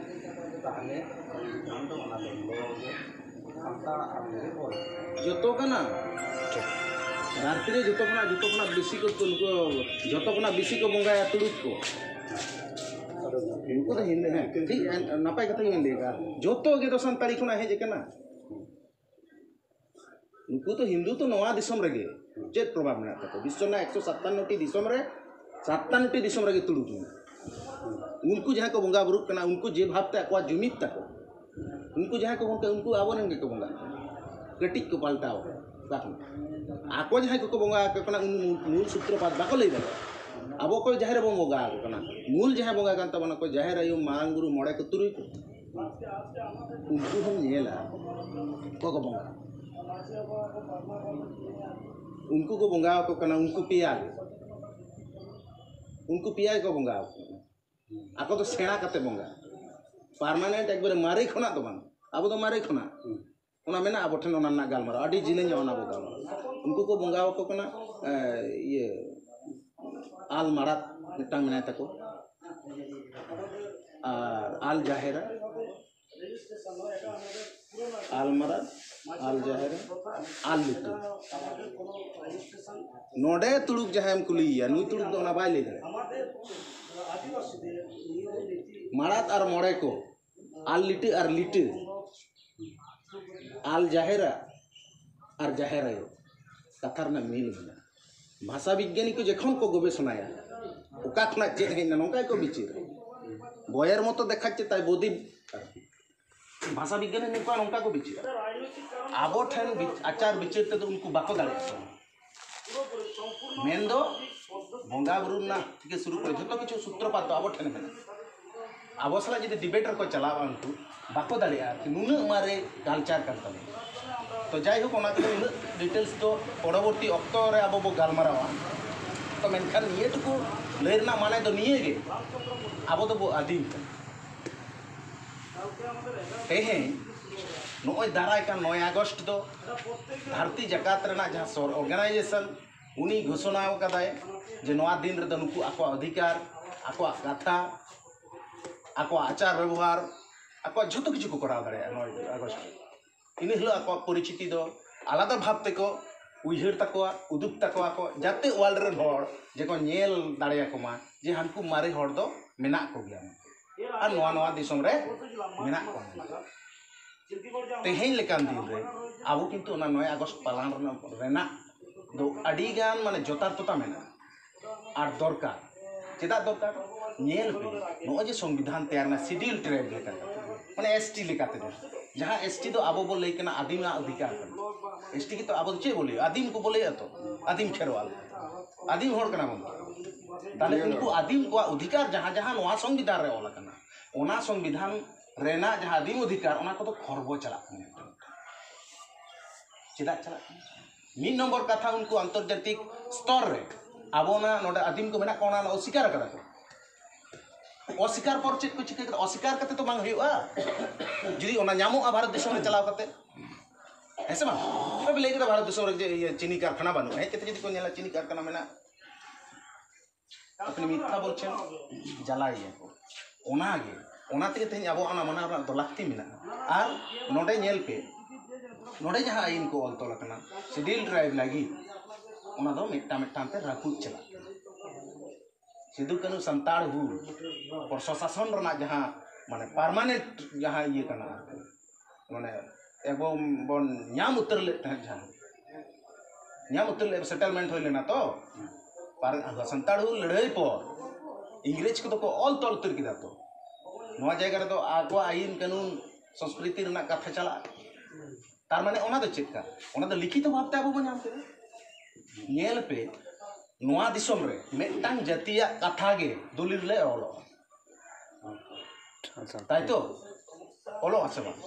ᱛᱟᱦᱞᱮ ᱥᱚᱝᱵᱤᱫᱷᱟᱱ ᱫᱚ ᱚᱱᱟ ᱫᱚ ᱞᱚ ᱜᱮ ᱥᱟᱱᱛᱟᱲᱟᱜ ᱟᱨ ᱡᱚᱛᱚ ᱠᱟᱱᱟ᱾ ᱫᱷᱟᱹᱨᱛᱤ ᱨᱮ ᱡᱚᱛᱚ ᱠᱷᱚᱱᱟᱜ, ᱡᱚᱛᱚ ᱠᱷᱚᱱᱟᱜ ᱵᱮᱥᱤ ᱠᱚ, ᱱᱩᱠᱩ ᱡᱚᱛᱚ ᱠᱷᱚᱱᱟᱜ ᱵᱮᱥᱤ ᱠᱚ ᱵᱚᱸᱜᱟᱭᱟ ᱛᱩᱲᱩᱠ ᱠᱚ᱾ ᱱᱩᱠᱩ ᱫᱚ ᱦᱤᱱᱫᱩ, ᱦᱮᱸ, ᱴᱷᱤᱠ, ᱱᱟᱯᱟᱭ ᱠᱟᱛᱷᱟ ᱜᱮᱵᱮᱱ ᱞᱟᱹᱭ ᱠᱟᱜᱼᱟ᱾ ᱡᱚᱛᱚ ᱜᱮ ᱫᱚ ᱥᱟᱱᱛᱟᱲᱤ ᱠᱷᱚᱱᱟᱜ ᱦᱮᱡ ᱟᱠᱟᱱᱟ᱾ ᱱᱩᱠᱩ ᱫᱚ ᱦᱤᱱᱫᱩ ᱫᱚ ᱱᱚᱣᱟ ᱫᱤᱥᱚᱢ ᱨᱮᱜᱮ ᱪᱮᱫ ᱯᱨᱚᱵᱷᱟᱵᱽ ᱢᱮᱱᱟᱜ ᱛᱟᱠᱚᱣᱟ? ᱵᱤᱥᱥᱚ ᱨᱮᱱᱟᱜ ᱮᱠᱥᱚ ᱥᱟᱛᱟᱱᱱᱚ ᱴᱤ ᱫᱤᱥᱚᱢ ᱨᱮ, ᱥᱟᱛᱟᱱᱱᱚ ᱴᱤ ᱫᱤᱥᱚᱢ ᱨᱮᱜᱮ ᱛᱩᱲᱩᱠ ᱢᱮᱱᱟᱜᱼᱟ᱾ ᱩᱱᱠᱩ ᱡᱟᱦᱟᱸᱭ ᱠᱚ ᱵᱚᱸᱜᱟ ᱵᱩᱨᱩᱜ ᱠᱟᱱᱟ, ᱩᱱᱠᱩ ᱡᱮ ᱵᱷᱟᱵᱽᱛᱮ ᱟᱠᱚᱣᱟᱜ ᱡᱩᱢᱤᱫ ᱛᱟᱠᱚ, ᱩᱱᱠᱩ ᱡᱟᱦᱟᱸᱭ ᱠᱚ ᱵᱚᱱ, ᱩᱱᱠᱩ ᱟᱵᱚ ᱨᱮᱱ ᱜᱮᱠᱚ ᱵᱚᱸᱜᱟ ᱠᱟᱱᱟ᱾ ᱠᱟᱹᱴᱤᱡ ᱠᱚ ᱯᱟᱞᱴᱟᱣ ᱠᱟᱱᱟ᱾ ᱟᱠᱚ ᱡᱟᱦᱟᱸᱭ ᱠᱚᱠᱚ ᱵᱚᱸᱜᱟ ᱟᱠᱚ ᱠᱟᱱᱟ, ᱩᱱ ᱢᱩᱞ, ᱢᱩᱞ ᱥᱩᱛᱨᱚᱯᱟᱛ ᱵᱟᱠᱚ ᱞᱟᱹᱭ ᱫᱟᱲᱮᱭᱟᱜᱼᱟ᱾ ᱟᱵᱚ ᱚᱠᱚᱭ ᱡᱟᱦᱮᱨ ᱨᱮᱵᱚᱱ ᱵᱚᱸᱜᱟ ᱟᱠᱚ ᱠᱟᱱᱟ, ᱢᱩᱞ ᱡᱟᱦᱟᱸᱭ ᱵᱚᱸᱜᱟ ᱠᱟᱱ ᱛᱟᱵᱚᱱᱟ, ᱚᱠᱚᱭ ᱡᱟᱦᱮᱨ ᱟᱭᱳ, ᱢᱟᱨᱟᱝ ᱵᱩᱨᱩ, ᱢᱚᱬᱮ ᱠᱚ, ᱛᱩᱨᱩᱭ ᱠᱚ, ᱩᱱᱠᱩ ᱦᱚᱸᱢ ᱧᱮᱞᱟ, ᱚᱠᱚᱭ ᱠᱚ ᱵᱚᱸᱜᱟ, ᱩᱱᱠᱩ ᱠᱚ ᱵᱚᱸᱜᱟ ᱟᱠᱚ ᱠᱟᱱᱟ, ᱩᱱᱠᱩ ᱯᱮᱭᱟ ᱜᱮ, ᱩᱱᱠᱩ ᱯᱮᱭᱟ ᱜᱮᱠᱚ ᱵᱚᱸᱜᱟ ᱟᱠᱚ ᱠᱟᱱᱟ᱾ ᱟᱠᱚ ᱫᱚ ᱥᱮᱬᱟ ᱠᱟᱛᱮ ᱵᱚᱸᱜᱟ, ᱯᱟᱨᱢᱟᱱᱮᱱᱴ ᱮᱠᱵᱟᱨᱮ ᱢᱟᱨᱮ ᱠᱷᱚᱱᱟᱜ ᱫᱚ ᱵᱟᱝ, ᱟᱵᱚ ᱫᱚ ᱢᱟᱨᱮ ᱠᱷᱚᱱᱟᱜ ᱚᱱᱟ ᱢᱮᱱᱟᱜᱼᱟ ᱟᱵᱚ ᱴᱷᱮᱱ, ᱚᱱᱟ ᱨᱮᱱᱟᱜ ᱜᱟᱞᱢᱟᱨᱟᱣ ᱟᱹᱰᱤ ᱡᱤᱞᱤᱧᱟ᱾ ᱚᱱᱟ ᱵᱚ ᱜᱟᱞᱢᱟᱨᱟᱣ, ᱩᱱᱠᱩ ᱠᱚ ᱵᱚᱸᱜᱟ ᱟᱠᱚ ᱠᱟᱱᱟ᱾ ᱮ, ᱤᱭᱟᱹ, ᱟᱞ ᱢᱟᱨᱟᱛ ᱢᱤᱫᱴᱟᱝ ᱢᱮᱱᱟᱭ ᱛᱟᱠᱚ, ᱟᱨ ᱟᱞ ᱡᱟᱦᱮᱨᱟ, ᱟᱞ ᱢᱟᱨᱟᱛ, ᱟᱞ ᱡᱟᱦᱮᱨᱟ, ᱟᱞ ᱞᱤᱴᱟᱹ᱾ ᱱᱚᱰᱮ ᱛᱩᱲᱩᱠ ᱡᱟᱦᱟᱸᱭᱮᱢ ᱠᱩᱞᱤᱭᱮᱭᱟ, ᱱᱩᱭ ᱛᱩᱲᱩᱠ ᱫᱚ ᱚᱱᱟ ᱵᱟᱭ ᱞᱟᱹᱭ ᱫᱟᱲᱮᱭᱟᱜᱼᱟ᱾ ᱢᱟᱨᱟᱛ ᱟᱨ ᱢᱚᱬᱮ ᱠᱚ, ᱟᱞ ᱞᱤᱴᱟᱹ ᱟᱨ ᱞᱤᱴᱟᱹ, ᱟᱞ ᱡᱟᱦᱮᱨᱟ ᱟᱨ ᱡᱟᱦᱮᱨ ᱟᱭᱳ, ᱠᱟᱛᱷᱟ ᱨᱮᱱᱟᱜ ᱢᱤᱞ ᱢᱮᱱᱟᱜᱼᱟ᱾ ᱵᱷᱟᱥᱟ ᱵᱤᱜᱽᱜᱟᱱᱤ ᱠᱚ ᱡᱚᱠᱷᱚᱱ ᱠᱚ ᱜᱚᱵᱮᱥᱚᱱᱟᱭᱟ, ᱚᱠᱟ ᱠᱷᱚᱱᱟᱜ ᱪᱮᱫ ᱦᱮᱡ ᱮᱱᱟ, ᱱᱚᱝᱠᱟ ᱜᱮᱠᱚ ᱵᱤᱪᱟᱹᱨᱟ᱾ ᱵᱚᱭᱮᱨ ᱢᱚᱛᱚ ᱫᱮᱠᱷᱟᱪᱪᱷᱮ ᱛᱟᱭ ᱵᱚᱫᱤ, ᱵᱷᱟᱥᱟ ᱵᱤᱜᱽᱜᱟᱱᱤ ᱱᱚᱝᱠᱟ, ᱱᱚᱝᱠᱟ ᱠᱚ ᱵᱤᱪᱟᱹᱨᱟ᱾ ᱟᱵᱚ ᱴᱷᱮᱱ ᱵᱤᱪ-, ᱟᱪᱟᱨ ᱵᱤᱪᱟᱹᱨ ᱛᱮᱫᱚ ᱩᱱᱠᱩ ᱵᱟᱠᱚ ᱫᱟᱲᱮᱭᱟᱜ ᱠᱟᱱᱟ᱾ ᱢᱮᱱᱫᱚ ᱵᱚᱸᱜᱟ ᱵᱩᱨᱩ ᱨᱮᱱᱟᱜ ᱛᱷᱮᱠᱮ ᱥᱩᱨᱩ ᱠᱚᱨᱮ ᱡᱷᱚᱛᱚ ᱠᱤᱪᱷᱩ ᱥᱩᱛᱨᱚᱯᱟᱛ ᱫᱚ ᱟᱵᱚ ᱴᱷᱮᱱ ᱢᱮᱱᱟᱜᱼᱟ᱾ ᱟᱵᱚ ᱥᱟᱞᱟᱜ ᱡᱩᱫᱤ ᱰᱤᱵᱮᱴ ᱨᱮᱠᱚ ᱪᱟᱞᱟᱣᱟ, ᱩᱱᱠᱩ ᱵᱟᱠᱚ ᱫᱟᱲᱮᱭᱟᱜᱼᱟ ᱟᱨᱠᱤ, ᱱᱩᱱᱟᱹᱜ ᱢᱟᱨᱮ ᱠᱟᱞᱪᱟᱨ ᱠᱟᱱ ᱛᱟᱵᱚᱱᱟ᱾ ᱛᱚ ᱡᱟᱭᱦᱳᱠ, ᱚᱱᱟ ᱠᱚᱫᱚ ᱩᱱᱟᱹᱜ ᱰᱤᱴᱮᱞᱥ ᱫᱚ ᱯᱚᱨᱚᱵᱚᱨᱛᱤ ᱚᱠᱛᱚ ᱨᱮ ᱟᱵᱚ ᱵᱚ ᱜᱟᱞᱢᱟᱨᱟᱣᱟ᱾ ᱛᱚ ᱢᱮᱱᱠᱷᱟᱱ ᱱᱤᱭᱟᱹ ᱴᱩᱠᱩ ᱞᱟᱹᱭ ᱨᱮᱱᱟᱜ ᱢᱟᱱᱮ ᱫᱚ ᱱᱤᱭᱟᱹ ᱜᱮ, ᱟᱵᱚ ᱫᱚᱵᱚ ᱟᱹᱫᱤᱢ ᱠᱟᱱᱟ᱾ ᱛᱮᱦᱮᱧ ᱱᱚᱜᱼᱚᱭ ᱫᱟᱨᱟᱭ ᱠᱟᱱ ᱱᱚᱭ ᱟᱜᱚᱥᱴ ᱫᱚ ᱫᱷᱟᱹᱨᱛᱤ ᱡᱟᱠᱟᱛ ᱨᱮᱱᱟᱜ ᱡᱟᱦᱟᱸ ᱥᱚᱨ ᱚᱨᱜᱟᱱᱟᱭᱡᱮᱥᱚᱱ, ᱩᱱᱤ ᱜᱷᱳᱥᱚᱱᱟ ᱟᱠᱟᱫᱟᱭ ᱡᱮ ᱱᱚᱣᱟ ᱫᱤᱱ ᱨᱮᱫᱚ ᱱᱩᱠᱩ ᱟᱠᱚᱣᱟᱜ ᱚᱫᱷᱤᱠᱟᱨ, ᱟᱠᱚᱣᱟᱜ ᱠᱟᱛᱷᱟ, ᱟᱠᱚᱣᱟᱜ ᱟᱪᱟᱨ ᱵᱮᱵᱚᱦᱟᱨ, ᱟᱠᱚᱣᱟᱜ ᱡᱷᱚᱛᱚ ᱠᱤᱪᱷᱩ ᱠᱚ ᱠᱚᱨᱟᱣ ᱫᱟᱲᱮᱭᱟᱜᱼᱟ ᱱᱚᱭ ᱟᱜᱚᱥᱴ ᱨᱮ᱾ ᱤᱱᱟᱹ ᱦᱤᱞᱳᱜ ᱟᱠᱚᱣᱟᱜ ᱯᱚᱨᱤᱪᱤᱛᱤ ᱫᱚ ᱟᱞᱟᱫᱟ ᱵᱷᱟᱵᱽ ᱛᱮᱠᱚ ᱩᱭᱦᱟᱹᱨ ᱛᱟᱠᱚᱣᱟ, ᱩᱫᱩᱜ ᱛᱟᱠᱚᱣᱟ ᱠᱚ, ᱡᱟᱛᱮ ᱣᱟᱨᱞᱰ ᱨᱮᱱ ᱦᱚᱲ ᱡᱮᱠᱚ ᱧᱮᱞ ᱫᱟᱲᱮᱭᱟᱠᱚ ᱢᱟ ᱡᱮ ᱦᱟᱱᱠᱩ ᱢᱟᱨᱮ ᱦᱚᱲ ᱫᱚ ᱢᱮᱱᱟᱜ ᱠᱚᱜᱮᱭᱟ ᱟᱨ ᱱᱚᱣᱟ ᱱᱚᱣᱟ ᱫᱤᱥᱚᱢ ᱨᱮ ᱢᱮᱱᱟᱜ ᱠᱚᱣᱟ᱾ ᱛᱮᱦᱮᱧ ᱞᱮᱠᱟᱱ ᱫᱤᱱ ᱨᱮ ᱟᱵᱚ ᱠᱤᱱᱛᱩ ᱚᱱᱟ ᱱᱚᱭ ᱟᱜᱚᱥᱴ ᱯᱟᱞᱟᱱ ᱨᱮᱱᱟᱜ, ᱨᱮᱱᱟᱜ ᱫᱚ ᱟᱹᱰᱤ ᱜᱟᱱ ᱢᱟᱱᱮ ᱡᱚᱛᱷᱟᱨᱛᱷᱚᱛᱟ ᱢᱮᱱᱟᱜᱼᱟ ᱟᱨ ᱫᱚᱨᱠᱟᱨ᱾ ᱪᱮᱫᱟᱜ ᱫᱚᱨᱠᱟᱨ? ᱧᱮᱞ ᱯᱮ, ᱱᱚᱜᱼᱚᱭ ᱡᱮ ᱥᱚᱝᱵᱤᱫᱷᱟᱱ ᱛᱮᱭᱟᱨ ᱮᱱᱟ ᱥᱤᱰᱤᱭᱩᱞ ᱴᱨᱟᱭᱤᱵᱽ ᱞᱮᱠᱟᱛᱮ, ᱢᱟᱱᱮ ᱮᱥ ᱴᱤ ᱞᱮᱠᱟᱛᱮ, ᱡᱟᱦᱟᱸ ᱮᱥ ᱴᱤ ᱫᱚ ᱟᱵᱚ ᱵᱚ ᱞᱟᱹᱭ ᱠᱟᱱᱟ ᱟᱹᱫᱤᱢᱟᱜ ᱚᱫᱷᱤᱠᱟᱨ ᱠᱟᱱᱟ᱾ ᱮᱥ ᱴᱤ ᱜᱮᱛᱚ ᱟᱵᱚ ᱫᱚ ᱪᱮᱫ ᱵᱚ ᱞᱟᱹᱭᱟ? ᱟᱹᱫᱤᱢ ᱠᱚᱵᱚ ᱞᱟᱹᱭᱟ ᱛᱚ, ᱟᱹᱫᱤᱢ ᱠᱷᱮᱨᱣᱟᱞ, ᱟᱹᱫᱤᱢ ᱦᱚᱲ ᱠᱟᱱᱟ ᱵᱚᱱ᱾ ᱛᱟᱦᱞᱮ ᱩᱱᱠᱩ ᱟᱹᱫᱤᱢ ᱠᱚᱣᱟᱜ ᱚᱫᱷᱤᱠᱟᱨ ᱡᱟᱦᱟᱸ ᱡᱟᱦᱟᱸ ᱱᱚᱣᱟ ᱥᱚᱝᱵᱤᱫᱷᱟᱱ ᱨᱮ ᱚᱞ ᱟᱠᱟᱱᱟ, ᱚᱱᱟ ᱥᱚᱝᱵᱤᱫᱷᱟᱱ ᱨᱮᱱᱟᱜ ᱡᱟᱦᱟᱸ ᱟᱹᱫᱤᱢ ᱚᱫᱷᱤᱠᱟᱨ, ᱚᱱᱟ ᱠᱚᱫᱚ ᱠᱷᱚᱨᱵᱚ ᱪᱟᱞᱟᱜ ᱠᱟᱱᱟ᱾ ᱪᱮᱫᱟᱜ ᱪᱟᱞᱟᱜ ᱠᱟᱱᱟ? ᱢᱤᱫ ᱱᱚᱢᱵᱚᱨ ᱠᱟᱛᱷᱟ, ᱩᱱᱠᱩ ᱟᱱᱛᱚᱨᱡᱟᱛᱤᱠ ᱥᱛᱚᱨ ᱨᱮ ᱟᱵᱚ ᱚᱱᱟ ᱱᱚᱰᱮ ᱟᱹᱫᱤᱢ ᱠᱚ ᱢᱮᱱᱟᱜ ᱠᱚᱣᱟ, ᱚᱱᱟ ᱚᱥᱤᱠᱟᱨ ᱟᱠᱟᱫᱟ ᱠᱚ᱾ ᱚᱥᱤᱠᱟᱨ ᱯᱚᱨ ᱪᱮᱫ ᱠᱚ ᱪᱤᱠᱟᱹ ᱠᱮᱫᱟ? ᱚᱥᱤᱠᱟᱨ ᱠᱟᱛᱮ ᱛᱚ ᱵᱟᱝ ᱦᱩᱭᱩᱜᱼᱟ᱾ ᱡᱩᱫᱤ ᱚᱱᱟ ᱧᱟᱢᱚᱜᱼᱟ ᱵᱷᱟᱨᱚᱛ ᱫᱤᱥᱚᱢ ᱨᱮ ᱪᱟᱞᱟᱣ ᱠᱟᱛᱮ, ᱦᱮᱸ ᱥᱮ ᱵᱟᱝ? ᱚᱱᱟ ᱵᱤᱱ ᱞᱟᱹᱭ ᱠᱮᱫᱟ ᱵᱷᱟᱨᱚᱛ ᱫᱤᱥᱚᱢ ᱨᱮ ᱡᱮ ᱤᱭᱟᱹ ᱪᱤᱱᱤ ᱠᱟᱨᱠᱷᱟᱱᱟ ᱵᱟᱹᱱᱩᱜᱼᱟ, ᱦᱮᱡ ᱠᱟᱛᱮ ᱡᱩᱫᱤ ᱠᱚ ᱧᱮᱞᱟ ᱪᱤᱱᱤ ᱠᱟᱨᱠᱷᱟᱱᱟ ᱢᱮᱱᱟᱜᱼᱟ, ᱟᱯᱱᱤ ᱢᱤᱛᱷᱭᱟ ᱵᱚᱞᱪᱷᱮᱱ, ᱡᱟᱞᱟᱭᱮᱭᱟ ᱠᱚ᱾ ᱚᱱᱟᱜᱮ, ᱚᱱᱟ ᱛᱮᱜᱮ ᱛᱮᱦᱮᱧ ᱟᱵᱚᱣᱟᱜ ᱚᱱᱟ ᱢᱟᱱᱟᱣ ᱨᱮᱱᱟᱜ ᱫᱚ ᱞᱟᱹᱠᱛᱤ ᱢᱮᱱᱟᱜᱼᱟ᱾ ᱟᱨ ᱱᱚᱰᱮ ᱧᱮᱞ ᱯᱮ, ᱱᱚᱰᱮ ᱡᱟᱦᱟᱸ ᱟᱹᱭᱤᱱ ᱠᱚ ᱚᱞ ᱛᱚᱞ ᱟᱠᱟᱱᱟ ᱥᱤᱰᱤᱭᱩᱞ ᱴᱨᱟᱭᱤᱵᱽ ᱞᱟᱹᱜᱤᱫ, ᱚᱱᱟ ᱫᱚ ᱢᱤᱫᱴᱟᱝ ᱢᱤᱫᱴᱟᱝ ᱛᱮ ᱨᱟᱹᱯᱩᱫ ᱪᱟᱞᱟᱜ ᱠᱟᱱᱟ᱾ ᱥᱤᱫᱩ ᱠᱟᱹᱱᱦᱩ ᱥᱟᱱᱛᱟᱲ ᱦᱩᱞ ᱯᱨᱚᱥᱟᱥᱚᱱ ᱨᱮᱱᱟᱜ ᱡᱟᱦᱟᱸ ᱢᱟᱱᱮ ᱯᱟᱨᱢᱟᱱᱮᱱᱴ ᱡᱟᱦᱟᱸ ᱤᱭᱟᱹ ᱠᱟᱱᱟ ᱟᱨᱠᱤ, ᱢᱟᱱᱮ ᱮᱵᱚᱝ ᱵᱚᱱ ᱧᱟᱢ ᱩᱛᱟᱹᱨ ᱞᱮᱫ ᱛᱟᱦᱮᱸᱫ, ᱡᱟᱦᱟᱸ ᱧᱟᱢ ᱩᱛᱟᱹᱨ ᱞᱮᱫ, ᱥᱮᱴᱮᱞᱢᱮᱱᱴ ᱦᱩᱭ ᱞᱮᱱᱟ ᱛᱚ᱾ ᱟᱨ ᱥᱟᱱᱛᱟᱲ ᱦᱩᱞ ᱞᱟᱹᱲᱦᱟᱹᱭ ᱯᱚᱨ ᱤᱝᱨᱮᱡᱽ ᱠᱚᱫᱚ ᱠᱚ ᱚᱞ ᱛᱚᱞ ᱩᱛᱟᱹᱨ ᱠᱮᱫᱟ ᱛᱚ᱾ ᱱᱚᱣᱟ ᱡᱟᱭᱜᱟ ᱨᱮᱫᱚ ᱟᱠᱚᱣᱟᱜ ᱟᱹᱭᱤᱱ ᱠᱟᱹᱱᱩᱱ ᱥᱚᱝᱥᱠᱨᱤᱛᱤ ᱨᱮᱱᱟᱜ ᱠᱟᱛᱷᱟ ᱪᱟᱞᱟᱜᱼᱟ᱾ ᱛᱟᱨ ᱢᱟᱱᱮ ᱚᱱᱟ ᱫᱚ ᱪᱮᱫ ᱠᱟ? ᱚᱱᱟ ᱫᱚ ᱞᱤᱠᱷᱤᱛᱚ ᱵᱷᱟᱵᱽ ᱛᱮ ᱟᱵᱚ ᱵᱚᱱ ᱧᱟᱢ ᱠᱮᱫᱟ᱾ ᱧᱮᱞ ᱯᱮ, ᱱᱚᱣᱟ ᱫᱤᱥᱚᱢ ᱨᱮ ᱢᱤᱫᱴᱟᱝ ᱡᱟᱹᱛᱤᱭᱟᱜ ᱠᱟᱛᱷᱟ ᱜᱮ ᱫᱚᱞᱤᱞ ᱨᱮ ᱚᱞᱚᱜᱼᱟ᱾ ᱟᱪᱪᱷᱟ᱾ ᱛᱟᱭ ᱛᱚ? ᱚᱞᱚᱜ ᱟᱥᱮ ᱵᱟᱝ?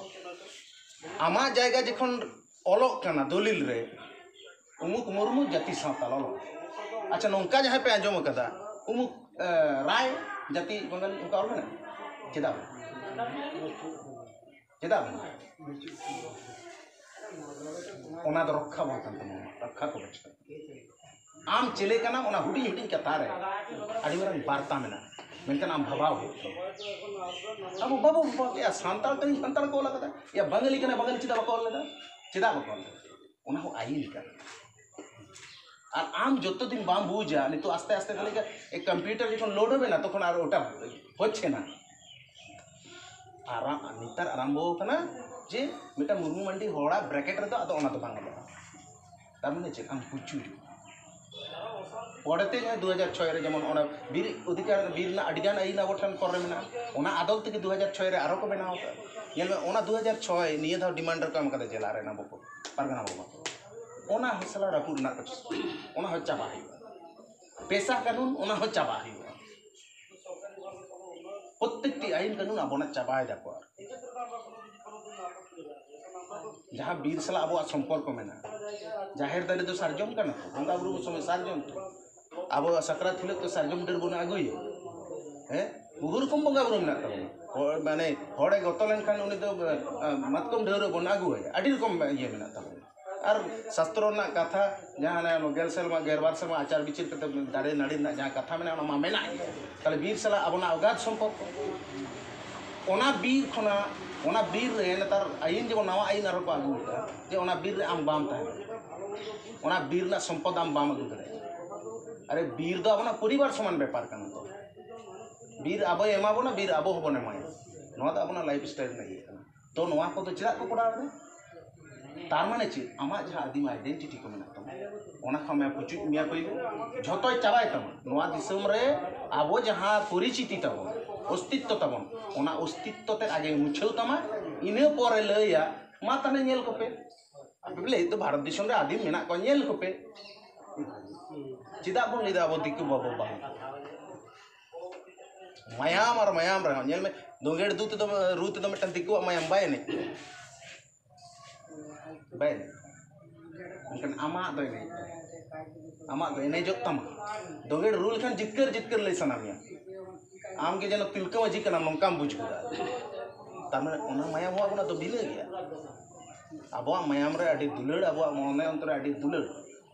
ᱟᱢᱟᱜ ᱡᱟᱭᱜᱟ ᱡᱚᱠᱷᱚᱱ ᱚᱞᱚᱜ ᱠᱟᱱᱟ ᱫᱚᱞᱤᱞ ᱨᱮ, ᱩᱢᱩᱠ ᱢᱩᱨᱢᱩ ᱡᱟᱹᱛᱤ ᱥᱟᱶᱛᱟᱞ ᱚᱞᱚᱜ᱾ ᱟᱪᱪᱷᱟ, ᱱᱚᱝᱠᱟ ᱡᱟᱦᱟᱸᱭ ᱯᱮ ᱟᱸᱡᱚᱢ ᱟᱠᱟᱫᱟ, ᱩᱢᱩᱠ, ᱮ, ᱨᱟᱭ ᱡᱟᱹᱛᱤ ᱵᱟᱝᱜᱟᱞᱤ, ᱚᱱᱠᱟ ᱚᱞ ᱢᱮᱱᱟᱜᱼᱟ? ᱪᱮᱫᱟᱜ ᱵᱟᱝ? ᱪᱮᱫᱟᱜ ᱵᱟᱝ? ᱚᱱᱟ ᱫᱚ ᱨᱚᱠᱠᱷᱟ ᱵᱟᱝ ᱠᱟᱱ ᱛᱟᱢᱟ, ᱨᱚᱠᱠᱷᱟ ᱠᱚᱵᱚᱪ ᱠᱟᱱᱟ᱾ ᱟᱢ ᱪᱮᱞᱮ ᱠᱟᱱᱟᱢ, ᱚᱱᱟ ᱦᱩᱰᱤᱧ ᱦᱩᱰᱤᱧ ᱠᱟᱛᱷᱟ ᱨᱮ ᱟᱹᱰᱤ ᱢᱟᱨᱟᱝ ᱵᱟᱨᱛᱟ ᱢᱮᱱᱟᱜᱼᱟ᱾ ᱢᱮᱱᱠᱷᱟᱱ ᱟᱢ ᱵᱷᱟᱵᱟᱣ ᱦᱩᱭᱩᱜ ᱛᱟᱢᱟ᱾ ᱟᱵᱚ ᱵᱟᱵᱚ ᱵᱷᱟᱵᱟᱣ ᱠᱮᱜᱼᱟ, ᱥᱟᱱᱛᱟᱲ ᱠᱟᱹᱱᱟᱹᱧ, ᱥᱟᱱᱛᱟᱲ ᱠᱚ ᱚᱞ ᱟᱠᱟᱫᱟ᱾ ᱭᱟ, ᱵᱟᱝᱜᱟᱞᱤ ᱠᱟᱱᱟ, ᱵᱟᱝᱜᱟᱞᱤ ᱪᱮᱫᱟᱜ ᱵᱟᱠᱚ ᱚᱞ ᱞᱮᱫᱟ? ᱪᱮᱫᱟᱜ ᱵᱟᱠᱚ ᱚᱞ ᱞᱮᱫᱟ? ᱚᱱᱟ ᱦᱚᱸ ᱟᱭᱤᱱ ᱠᱟᱱᱟ᱾ ᱟᱨ ᱟᱢ ᱡᱚᱛᱚ ᱫᱤᱱ ᱵᱟᱢ ᱵᱩᱡᱟ, ᱱᱤᱛᱚᱜ ᱟᱥᱛᱮ ᱟᱥᱛᱮ ᱛᱮ ᱞᱮᱠᱟ ᱮ, ᱠᱚᱢᱯᱤᱭᱩᱴᱟᱨ ᱡᱚᱠᱷᱚᱱ ᱞᱳᱰ ᱦᱩᱭᱱᱟ, ᱛᱚᱠᱷᱚᱱ ᱟᱨ ᱳᱴᱟ ᱦᱚᱪᱪᱷᱮ ᱱᱟ᱾ ᱟᱨ ᱱᱮᱛᱟᱨ ᱟᱨᱟᱢᱵᱷᱚ ᱟᱠᱟᱱᱟ ᱡᱮ ᱢᱤᱫᱴᱟᱝ ᱢᱩᱨᱢᱩ ᱢᱟᱱᱰᱤ ᱦᱚᱲᱟᱜ ᱵᱨᱮᱠᱮᱴ ᱨᱮᱫᱚ ᱟᱫᱚ ᱚᱱᱟ ᱫᱚ ᱵᱟᱝ ᱚᱞᱚᱜᱼᱟ᱾ ᱛᱟᱨ ᱢᱟᱱᱮ ᱪᱮᱫ? ᱟᱢ ᱯᱩᱪᱩᱡᱚᱜ᱾ ᱯᱚᱨᱮᱛᱮ ᱡᱟᱦᱟᱸ ᱫᱩ ᱦᱟᱡᱟᱨ ᱪᱷᱚᱭ ᱨᱮ ᱡᱮᱢᱚᱱ ᱚᱱᱟ ᱵᱤᱨ ᱚᱫᱷᱤᱠᱟᱨ, ᱵᱤᱨ ᱨᱮᱱᱟᱜ ᱟᱹᱰᱤᱜᱟᱱ ᱟᱹᱭᱤᱱ ᱟᱵᱚ ᱴᱷᱮᱱ ᱠᱚᱨ ᱨᱮ ᱢᱮᱱᱟᱜᱼᱟ, ᱚᱱᱟ ᱟᱫᱚᱞ ᱛᱮᱜᱮ ᱫᱩ ᱦᱟᱡᱟᱨ ᱪᱷᱚᱭ ᱨᱮ ᱟᱨᱚ ᱠᱚ ᱵᱮᱱᱟᱣ ᱟᱠᱟᱫᱟ᱾ ᱧᱮᱞ ᱢᱮ, ᱚᱱᱟ ᱫᱩ ᱦᱟᱡᱟᱨ ᱪᱷᱚᱭ ᱱᱤᱭᱟᱹ ᱫᱷᱟᱣ ᱰᱤᱢᱟᱱᱰ ᱨᱮᱠᱚ ᱮᱢ ᱟᱠᱟᱫᱟ ᱡᱮᱞᱟ ᱨᱮᱱ ᱟᱵᱚ ᱠᱚ, ᱯᱟᱨᱜᱟᱱᱟ ᱵᱟᱵᱟ ᱠᱚ᱾ ᱚᱱᱟ ᱦᱚᱸ ᱥᱟᱞᱟ ᱨᱟᱹᱯᱩᱫ ᱨᱮᱱᱟᱜ ᱠᱚ ᱪᱮᱥᱴᱟᱭᱟ᱾ ᱚᱱᱟ ᱦᱚᱸ ᱪᱟᱵᱟ ᱦᱩᱭᱩᱜᱼᱟ᱾ ᱯᱮᱥᱟ ᱠᱟᱹᱱᱩᱱ, ᱚᱱᱟ ᱦᱚᱸ ᱪᱟᱵᱟ ᱦᱩᱭᱩᱜᱼᱟ᱾ ᱯᱨᱚᱛᱮᱠᱴᱤ ᱟᱭᱤᱱ ᱠᱟᱹᱱᱩᱱ ᱟᱵᱚᱱᱟᱜ ᱪᱟᱵᱟᱭ ᱫᱟᱠᱚ᱾ ᱟᱨ ᱡᱟᱦᱟᱸ ᱵᱤᱨ ᱥᱟᱞᱟᱜ ᱟᱵᱚᱣᱟᱜ ᱥᱚᱢᱯᱚᱨᱠᱚ ᱢᱮᱱᱟᱜᱼᱟ, ᱡᱟᱦᱮᱨ ᱫᱟᱨᱮ ᱫᱚ ᱥᱟᱨᱡᱚᱢ ᱠᱟᱱᱟ ᱛᱚ, ᱵᱚᱸᱜᱟ ᱵᱩᱨᱩ ᱥᱚᱢᱚᱭ ᱥᱟᱨᱡᱚᱢ ᱛᱚ᱾ ᱟᱵᱚ ᱥᱟᱠᱨᱟᱛ ᱦᱤᱞᱳᱜ ᱛᱚ ᱥᱟᱨᱡᱚᱢ ᱰᱟᱹᱨ ᱵᱚᱱ ᱟᱹᱜᱩᱭᱟ, ᱦᱮᱸ? ᱵᱚᱦᱩ ᱨᱚᱠᱚᱢ ᱵᱚᱸᱜᱟ ᱵᱩᱨᱩ ᱢᱮᱱᱟᱜ ᱛᱟᱵᱚᱱᱟ᱾ ᱦᱚ-, ᱢᱟᱱᱮ ᱦᱚᱲᱮ ᱜᱚᱛᱚ ᱞᱮᱱᱠᱷᱟᱱ ᱩᱱᱤ ᱫᱚ, ᱟ, ᱢᱟᱛᱠᱚᱢ ᱰᱟᱹᱨ ᱵᱚᱱ ᱟᱹᱜᱩ ᱟᱭᱟ, ᱟᱹᱰᱤ ᱨᱚᱠᱚᱢ ᱤᱭᱟᱹ ᱢᱮᱱᱟᱜ ᱛᱟᱵᱚᱱᱟ᱾ ᱟᱨ ᱥᱟᱥᱛᱨᱚ ᱨᱮᱱᱟᱜ ᱠᱟᱛᱷᱟ, ᱡᱟᱦᱟᱸ ᱦᱟᱱᱮ ᱜᱮᱞ ᱥᱮᱨᱢᱟ, ᱜᱮᱞᱵᱟᱨ ᱥᱮᱨᱢᱟ ᱟᱪᱟᱨ ᱵᱤᱪᱟᱹᱨ ᱠᱟᱛᱮ ᱫᱟᱨᱮ ᱱᱟᱹᱲᱤ ᱨᱮᱱᱟᱜ ᱡᱟᱦᱟᱸ ᱠᱟᱛᱷᱟ ᱢᱮᱱᱟᱜᱼᱟ, ᱚᱱᱟ ᱢᱟ ᱢᱮᱱᱟᱜ ᱜᱮᱭᱟ᱾ ᱛᱟᱦᱞᱮ ᱵᱤᱨ ᱥᱟᱞᱟᱜ ᱟᱵᱚᱱᱟᱜ ᱚᱜᱟᱫ ᱥᱚᱢᱯᱚᱨᱠᱚ᱾ ᱚᱱᱟ ᱵᱤᱨ ᱠᱷᱚᱱᱟᱜ, ᱚᱱᱟ ᱵᱤᱨ ᱨᱮ ᱱᱮᱛᱟᱨ ᱟᱹᱭᱤᱱ, ᱡᱮᱢᱚᱱ ᱱᱟᱣᱟ ᱟᱹᱭᱤᱱ ᱟᱨᱦᱚᱸ ᱠᱚ ᱟᱹᱜᱩ ᱟᱠᱟᱫᱟ, ᱡᱮ ᱚᱱᱟ ᱵᱤᱨ ᱨᱮ ᱟᱢ ᱵᱟᱢ ᱛᱟᱦᱮᱱᱟ, ᱚᱱᱟ ᱵᱤᱨ ᱨᱮᱱᱟᱜ ᱥᱚᱢᱯᱚᱫ ᱟᱢ ᱵᱟᱢ ᱟᱹᱜᱩ ᱫᱟᱲᱮᱭᱟᱜᱼᱟ᱾ ᱟᱨᱮ, ᱵᱤᱨ ᱫᱚ ᱟᱵᱚᱱᱟᱜ ᱯᱚᱨᱤᱵᱟᱨ ᱥᱚᱢᱟᱱ ᱵᱮᱯᱟᱨ ᱠᱟᱱᱟ ᱛᱚ᱾ ᱵᱤᱨ ᱟᱵᱚᱭ ᱮᱢᱟ ᱵᱚᱱᱟ, ᱵᱤᱨ ᱟᱵᱚ ᱦᱚᱸᱵᱚᱱ ᱮᱢᱟᱭᱟ᱾ ᱱᱚᱣᱟ ᱫᱚ ᱟᱵᱚᱱᱟᱜ ᱞᱟᱭᱤᱯᱷ ᱥᱴᱟᱭᱤᱞ ᱨᱮᱱᱟᱜ ᱤᱭᱟᱹ ᱠᱟᱱᱟ᱾ ᱛᱚ ᱱᱚᱣᱟ ᱠᱚᱫᱚ ᱪᱮᱫᱟᱜ ᱠᱚ ᱠᱚᱨᱟᱣ ᱮᱫᱟ? ᱛᱟᱨ ᱢᱟᱱᱮ ᱪᱮᱫ? ᱟᱢᱟᱜ ᱡᱟᱦᱟᱸ ᱟᱹᱫᱤᱢ ᱟᱭᱰᱮᱱᱴᱤᱴᱤ ᱠᱚ ᱢᱮᱱᱟᱜ ᱛᱟᱢᱟ, ᱚᱱᱟ ᱠᱷᱚᱱ ᱟᱢᱮ ᱯᱩᱪᱩᱡ ᱢᱮᱭᱟ ᱯᱳᱭᱞᱳ, ᱡᱷᱚᱛᱚᱭ ᱪᱟᱵᱟᱭ ᱛᱟᱢᱟ᱾ ᱱᱚᱣᱟ ᱫᱤᱥᱚᱢ ᱨᱮ ᱟᱵᱚ ᱡᱟᱦᱟᱸ ᱯᱚᱨᱤᱪᱤᱛᱤ ᱛᱟᱵᱚᱱ, ᱚᱥᱛᱤᱛᱛᱚ ᱛᱟᱵᱚᱱ, ᱚᱱᱟ ᱚᱥᱛᱤᱛᱛᱚ ᱛᱮᱫ ᱟᱜᱮ ᱢᱩᱪᱷᱟᱹᱣ ᱛᱟᱢᱟ, ᱤᱱᱟᱹ ᱯᱚᱨᱮ ᱞᱟᱹᱭᱟ, ᱢᱟ ᱛᱟᱦᱞᱮ ᱧᱮᱞ ᱠᱚᱯᱮ, ᱟᱯᱮ ᱯᱮ ᱞᱟᱹᱭᱮᱫ ᱫᱚ ᱵᱷᱟᱨᱚᱛ ᱫᱤᱥᱚᱢ ᱨᱮ ᱟᱹᱫᱤᱢ ᱢᱮᱱᱟᱜ ᱠᱚᱣᱟ, ᱧᱮᱞ ᱠᱚᱯᱮ᱾ ᱪᱮᱫᱟᱜ ᱵᱚᱱ ᱞᱟᱹᱭᱫᱟ ᱟᱵᱚ ᱫᱤᱠᱩ ᱵᱟᱵᱚ ᱵᱟᱝ? ᱢᱟᱭᱟᱢ ᱟᱨ ᱢᱟᱭᱟᱢ ᱨᱮᱦᱚᱸ ᱧᱮᱞ ᱢᱮ, ᱫᱳᱸᱜᱮᱲ ᱫᱩ ᱛᱮᱫᱚ, ᱨᱩ ᱛᱮᱫᱚ ᱢᱤᱫᱴᱟᱝ ᱫᱤᱠᱩᱣᱟᱜ ᱢᱟᱭᱟᱢ ᱵᱟᱭ ᱮᱱᱮᱡ ᱠᱟᱱᱟ᱾ ᱵᱟᱭ ᱮᱱᱮᱡ᱾ ᱢᱮᱱᱠᱷᱟᱱ ᱟᱢᱟᱜ ᱫᱚ ᱮᱱᱮᱡ ᱠᱟᱱᱟ᱾ ᱟᱢᱟᱜ ᱫᱚ ᱮᱱᱮᱡᱚᱜ ᱛᱟᱢᱟ᱾ ᱫᱳᱸᱜᱮᱲ ᱨᱩ ᱞᱮᱠᱷᱟᱱ ᱡᱤᱛᱠᱟᱹᱨ ᱡᱤᱛᱠᱟᱹᱨ ᱞᱟᱹᱭ ᱥᱟᱱᱟ ᱢᱮᱭᱟ᱾ ᱟᱢ ᱜᱮ ᱡᱮᱱᱚ ᱛᱤᱞᱠᱟᱹ ᱢᱟᱹᱡᱷᱤ ᱠᱟᱱᱟᱢ, ᱱᱚᱝᱠᱟᱢ ᱵᱩᱡᱽ ᱜᱚᱫᱟ᱾ ᱛᱟᱨ ᱢᱟᱱᱮ ᱚᱱᱟ ᱢᱟᱭᱟᱢ ᱦᱚᱸ ᱟᱵᱚᱱᱟᱜ ᱫᱚ ᱵᱷᱤᱱᱟᱹ ᱜᱮᱭᱟ᱾ ᱟᱵᱚᱣᱟᱜ ᱢᱟᱭᱟᱢ ᱨᱮ ᱟᱹᱰᱤ ᱫᱩᱞᱟᱹᱲ, ᱟᱵᱚᱣᱟᱜ ᱢᱚᱱᱮ ᱚᱱᱛᱚᱨ ᱨᱮ ᱟᱹᱰᱤ ᱫᱩᱞᱟᱹᱲ,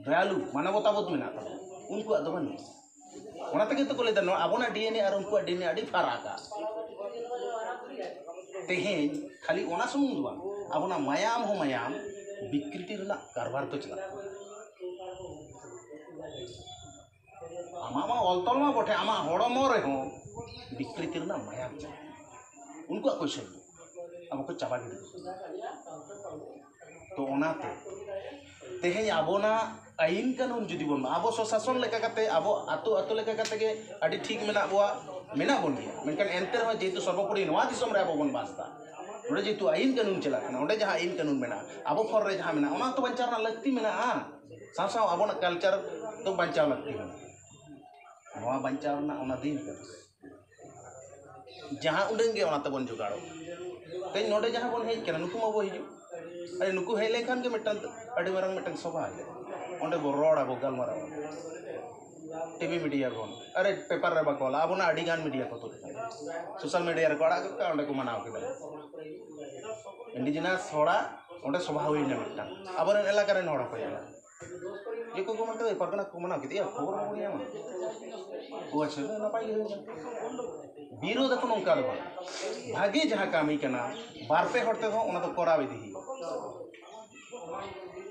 ᱫᱚᱭᱟᱞᱩ, ᱢᱟᱱᱚᱵᱚᱛᱟ ᱵᱳᱫᱷ ᱢᱮᱱᱟᱜ ᱛᱟᱵᱚᱱᱟ᱾ ᱩᱱᱠᱩᱣᱟᱜ ᱫᱚ ᱵᱟᱹᱱᱩᱜᱼᱟ᱾ ᱚᱱᱟ ᱛᱮᱜᱮ ᱛᱚ ᱠᱚ ᱞᱟᱹᱭᱫᱟ, ᱱᱚᱣᱟ ᱟᱵᱚᱱᱟᱜ ᱰᱤ ᱮᱱ ᱮ ᱟᱨ ᱩᱱᱠᱩᱣᱟᱜ ᱰᱤ ᱮᱱ ᱮ ᱟᱹᱰᱤ ᱯᱷᱟᱨᱟᱠᱟ᱾ ᱛᱮᱦᱮᱧ ᱠᱷᱟᱹᱞᱤ ᱚᱱᱟ ᱥᱩᱢᱩᱝ ᱫᱚ ᱵᱟᱝ, ᱟᱵᱚᱱᱟᱜ ᱢᱟᱭᱟᱢ ᱦᱚᱸ ᱢᱟᱭᱟᱢ ᱵᱤᱠᱨᱤᱛᱤ ᱨᱮᱱᱟᱜ ᱠᱟᱨᱵᱟᱨ ᱫᱚ ᱪᱟᱞᱟᱜ ᱠᱟᱱᱟ᱾ ᱟᱢᱟᱜ ᱢᱟ ᱚᱞ ᱛᱚᱞ ᱢᱟ ᱵᱚᱴᱷᱮ, ᱟᱢᱟᱜ ᱦᱚᱲᱢᱚ ᱨᱮᱦᱚᱸ ᱵᱤᱠᱨᱤᱛᱤ ᱨᱮᱱᱟᱜ ᱢᱟᱭᱟᱢ ᱪᱟᱞᱟᱜ ᱠᱟᱱᱟ᱾ ᱩᱱᱠᱩᱣᱟᱜ ᱠᱚᱭᱥᱚᱱ ᱫᱚ ᱟᱵᱚ ᱠᱚ ᱪᱟᱵᱟ ᱜᱤᱰᱤ ᱠᱟᱜ ᱠᱟᱱᱟ᱾ ᱛᱚ ᱚᱱᱟᱛᱮ ᱛᱮᱦᱮᱧ ᱟᱵᱚᱱᱟᱜ ᱟᱹᱭᱤᱱ ᱠᱟᱹᱱᱩᱱ ᱡᱩᱫᱤ ᱵᱚᱱ, ᱟᱵᱚ ᱥᱚᱥᱟᱥᱚᱱ ᱞᱮᱠᱟ ᱠᱟᱛᱮ, ᱟᱵᱚ ᱟᱹᱛᱩ ᱟᱹᱛᱩ ᱞᱮᱠᱟ ᱠᱟᱛᱮ ᱜᱮ ᱟᱹᱰᱤ ᱴᱷᱤᱠ ᱢᱮᱱᱟᱜ ᱵᱚᱣᱟ, ᱢᱮᱱᱟᱜ ᱵᱚᱱ ᱜᱮᱭᱟ, ᱢᱮᱱᱠᱷᱟᱱ ᱮᱱᱛᱮ ᱨᱮᱦᱚᱸ ᱡᱮᱦᱮᱛᱩ ᱥᱚᱨᱵᱚᱯᱚᱨᱤ ᱱᱚᱣᱟ ᱫᱤᱥᱚᱢ ᱨᱮ ᱟᱵᱚ ᱵᱚᱱ ᱵᱟᱥ ᱮᱫᱟ, ᱱᱚᱰᱮ ᱡᱮᱦᱮᱛᱩ ᱟᱹᱭᱤᱱ ᱠᱟᱹᱱᱩᱱ ᱪᱟᱞᱟᱜ ᱠᱟᱱᱟ, ᱚᱸᱰᱮ ᱡᱟᱦᱟᱸ ᱟᱹᱭᱤᱱ ᱠᱟᱹᱱᱩᱱ ᱢᱮᱱᱟᱜᱼᱟ, ᱟᱵᱚ ᱯᱷᱚᱨ ᱨᱮ ᱡᱟᱦᱟᱸ ᱢᱮᱱᱟᱜᱼᱟ, ᱚᱱᱟ ᱛᱚ ᱵᱟᱧᱪᱟᱣ ᱨᱮᱱᱟᱜ ᱞᱟᱹᱠᱛᱤ ᱢᱮᱱᱟᱜᱼᱟ᱾ ᱥᱟᱶ ᱥᱟᱶ ᱟᱵᱚᱱᱟᱜ ᱠᱟᱞᱪᱟᱨ ᱫᱚ ᱵᱟᱧᱪᱟᱣ ᱞᱟᱹᱠᱛᱤ ᱢᱮᱱᱟᱜᱼᱟ᱾ ᱱᱚᱣᱟ ᱵᱟᱧᱪᱟᱣ ᱨᱮᱱᱟᱜ ᱚᱱᱟ ᱫᱤᱱ ᱠᱟᱱᱟ, ᱡᱟᱦᱟᱸ ᱩᱰᱟᱹᱝ ᱜᱮ ᱚᱱᱟ ᱛᱮᱵᱚᱱ ᱡᱚᱜᱟᱲᱚᱜ᱾ ᱛᱮᱦᱮᱧ ᱱᱚᱰᱮ ᱡᱟᱦᱟᱸ ᱵᱚᱱ ᱦᱮᱡ ᱠᱟᱱᱟ, ᱱᱩᱠᱩ ᱢᱟᱵᱚ ᱦᱤᱡᱩᱜ, ᱟᱨ ᱱᱩᱠᱩ ᱦᱮᱡ ᱞᱮᱱᱠᱷᱟᱱ ᱜᱮ ᱢᱤᱫᱴᱟᱝ ᱟᱹᱰᱤ ᱢᱟᱨᱟᱝ ᱢᱤᱫᱴᱟᱝ ᱥᱚᱵᱷᱟ ᱦᱩᱭᱩᱜᱼᱟ, ᱚᱸᱰᱮ ᱵᱚ ᱨᱚᱲ ᱟᱵᱚ, ᱜᱟᱞᱢᱟᱨᱟᱣ ᱟᱵᱚ᱾ ᱴᱤᱵᱷᱤ ᱢᱤᱰᱤᱭᱟ ᱠᱷᱚᱱ, ᱟᱨᱮ ᱯᱮᱯᱟᱨ ᱨᱮ ᱵᱟᱠᱚ ᱚᱞᱟ, ᱟᱵᱚᱱᱟᱜ ᱟᱹᱰᱤ ᱜᱟᱱ ᱢᱤᱰᱤᱭᱟ ᱠᱚ ᱛᱩᱫ ᱟᱠᱟᱱᱟ, ᱥᱳᱥᱟᱞ ᱢᱤᱰᱤᱭᱟ ᱨᱮᱠᱚ ᱟᱲᱟᱜ ᱜᱚᱫ ᱠᱟᱜᱼᱟ, ᱚᱸᱰᱮ ᱠᱚ ᱢᱟᱱᱟᱣ ᱠᱮᱫᱟ᱾ ᱤᱱᱰᱤᱡᱤᱱᱟᱥ ᱦᱚᱲᱟᱜ ᱚᱸᱰᱮ ᱥᱚᱵᱷᱟ ᱦᱩᱭᱱᱟ ᱢᱤᱫᱴᱟᱝ, ᱟᱵᱚᱨᱮᱱ ᱮᱞᱟᱠᱟ ᱨᱮᱱ ᱦᱚᱲ ᱦᱚᱸᱠᱚ ᱧᱮᱞᱟ᱾ ᱡᱮ ᱠᱚ ᱢᱟᱱᱟᱣ ᱠᱮᱫᱟ, ᱯᱟᱨᱜᱟᱱᱟ ᱠᱚ ᱢᱟᱱᱟᱣ ᱠᱮᱫᱮᱭᱟ, ᱠᱷᱚᱵᱚᱨ ᱵᱟᱵᱚᱱ ᱧᱟᱢᱟ᱾ ᱚ ᱟᱪᱪᱷᱟ, ᱱᱟᱯᱟᱭ ᱜᱮ ᱦᱩᱭᱱᱟ᱾ ᱵᱤᱨᱳᱫᱷ ᱟᱠᱚ ᱱᱚᱝᱠᱟ ᱫᱚ ᱵᱟᱝ, ᱵᱷᱟᱜᱮ ᱡᱟᱦᱟᱸ ᱠᱟᱹᱢᱤ ᱠᱟᱱᱟ, ᱵᱟᱨ ᱯᱮ ᱦᱚᱲ ᱛᱮᱦᱚᱸ ᱚᱱᱟ ᱫᱚ ᱠᱚᱨᱟᱣ ᱤᱫᱤ ᱦᱩᱭᱩᱜᱼᱟ᱾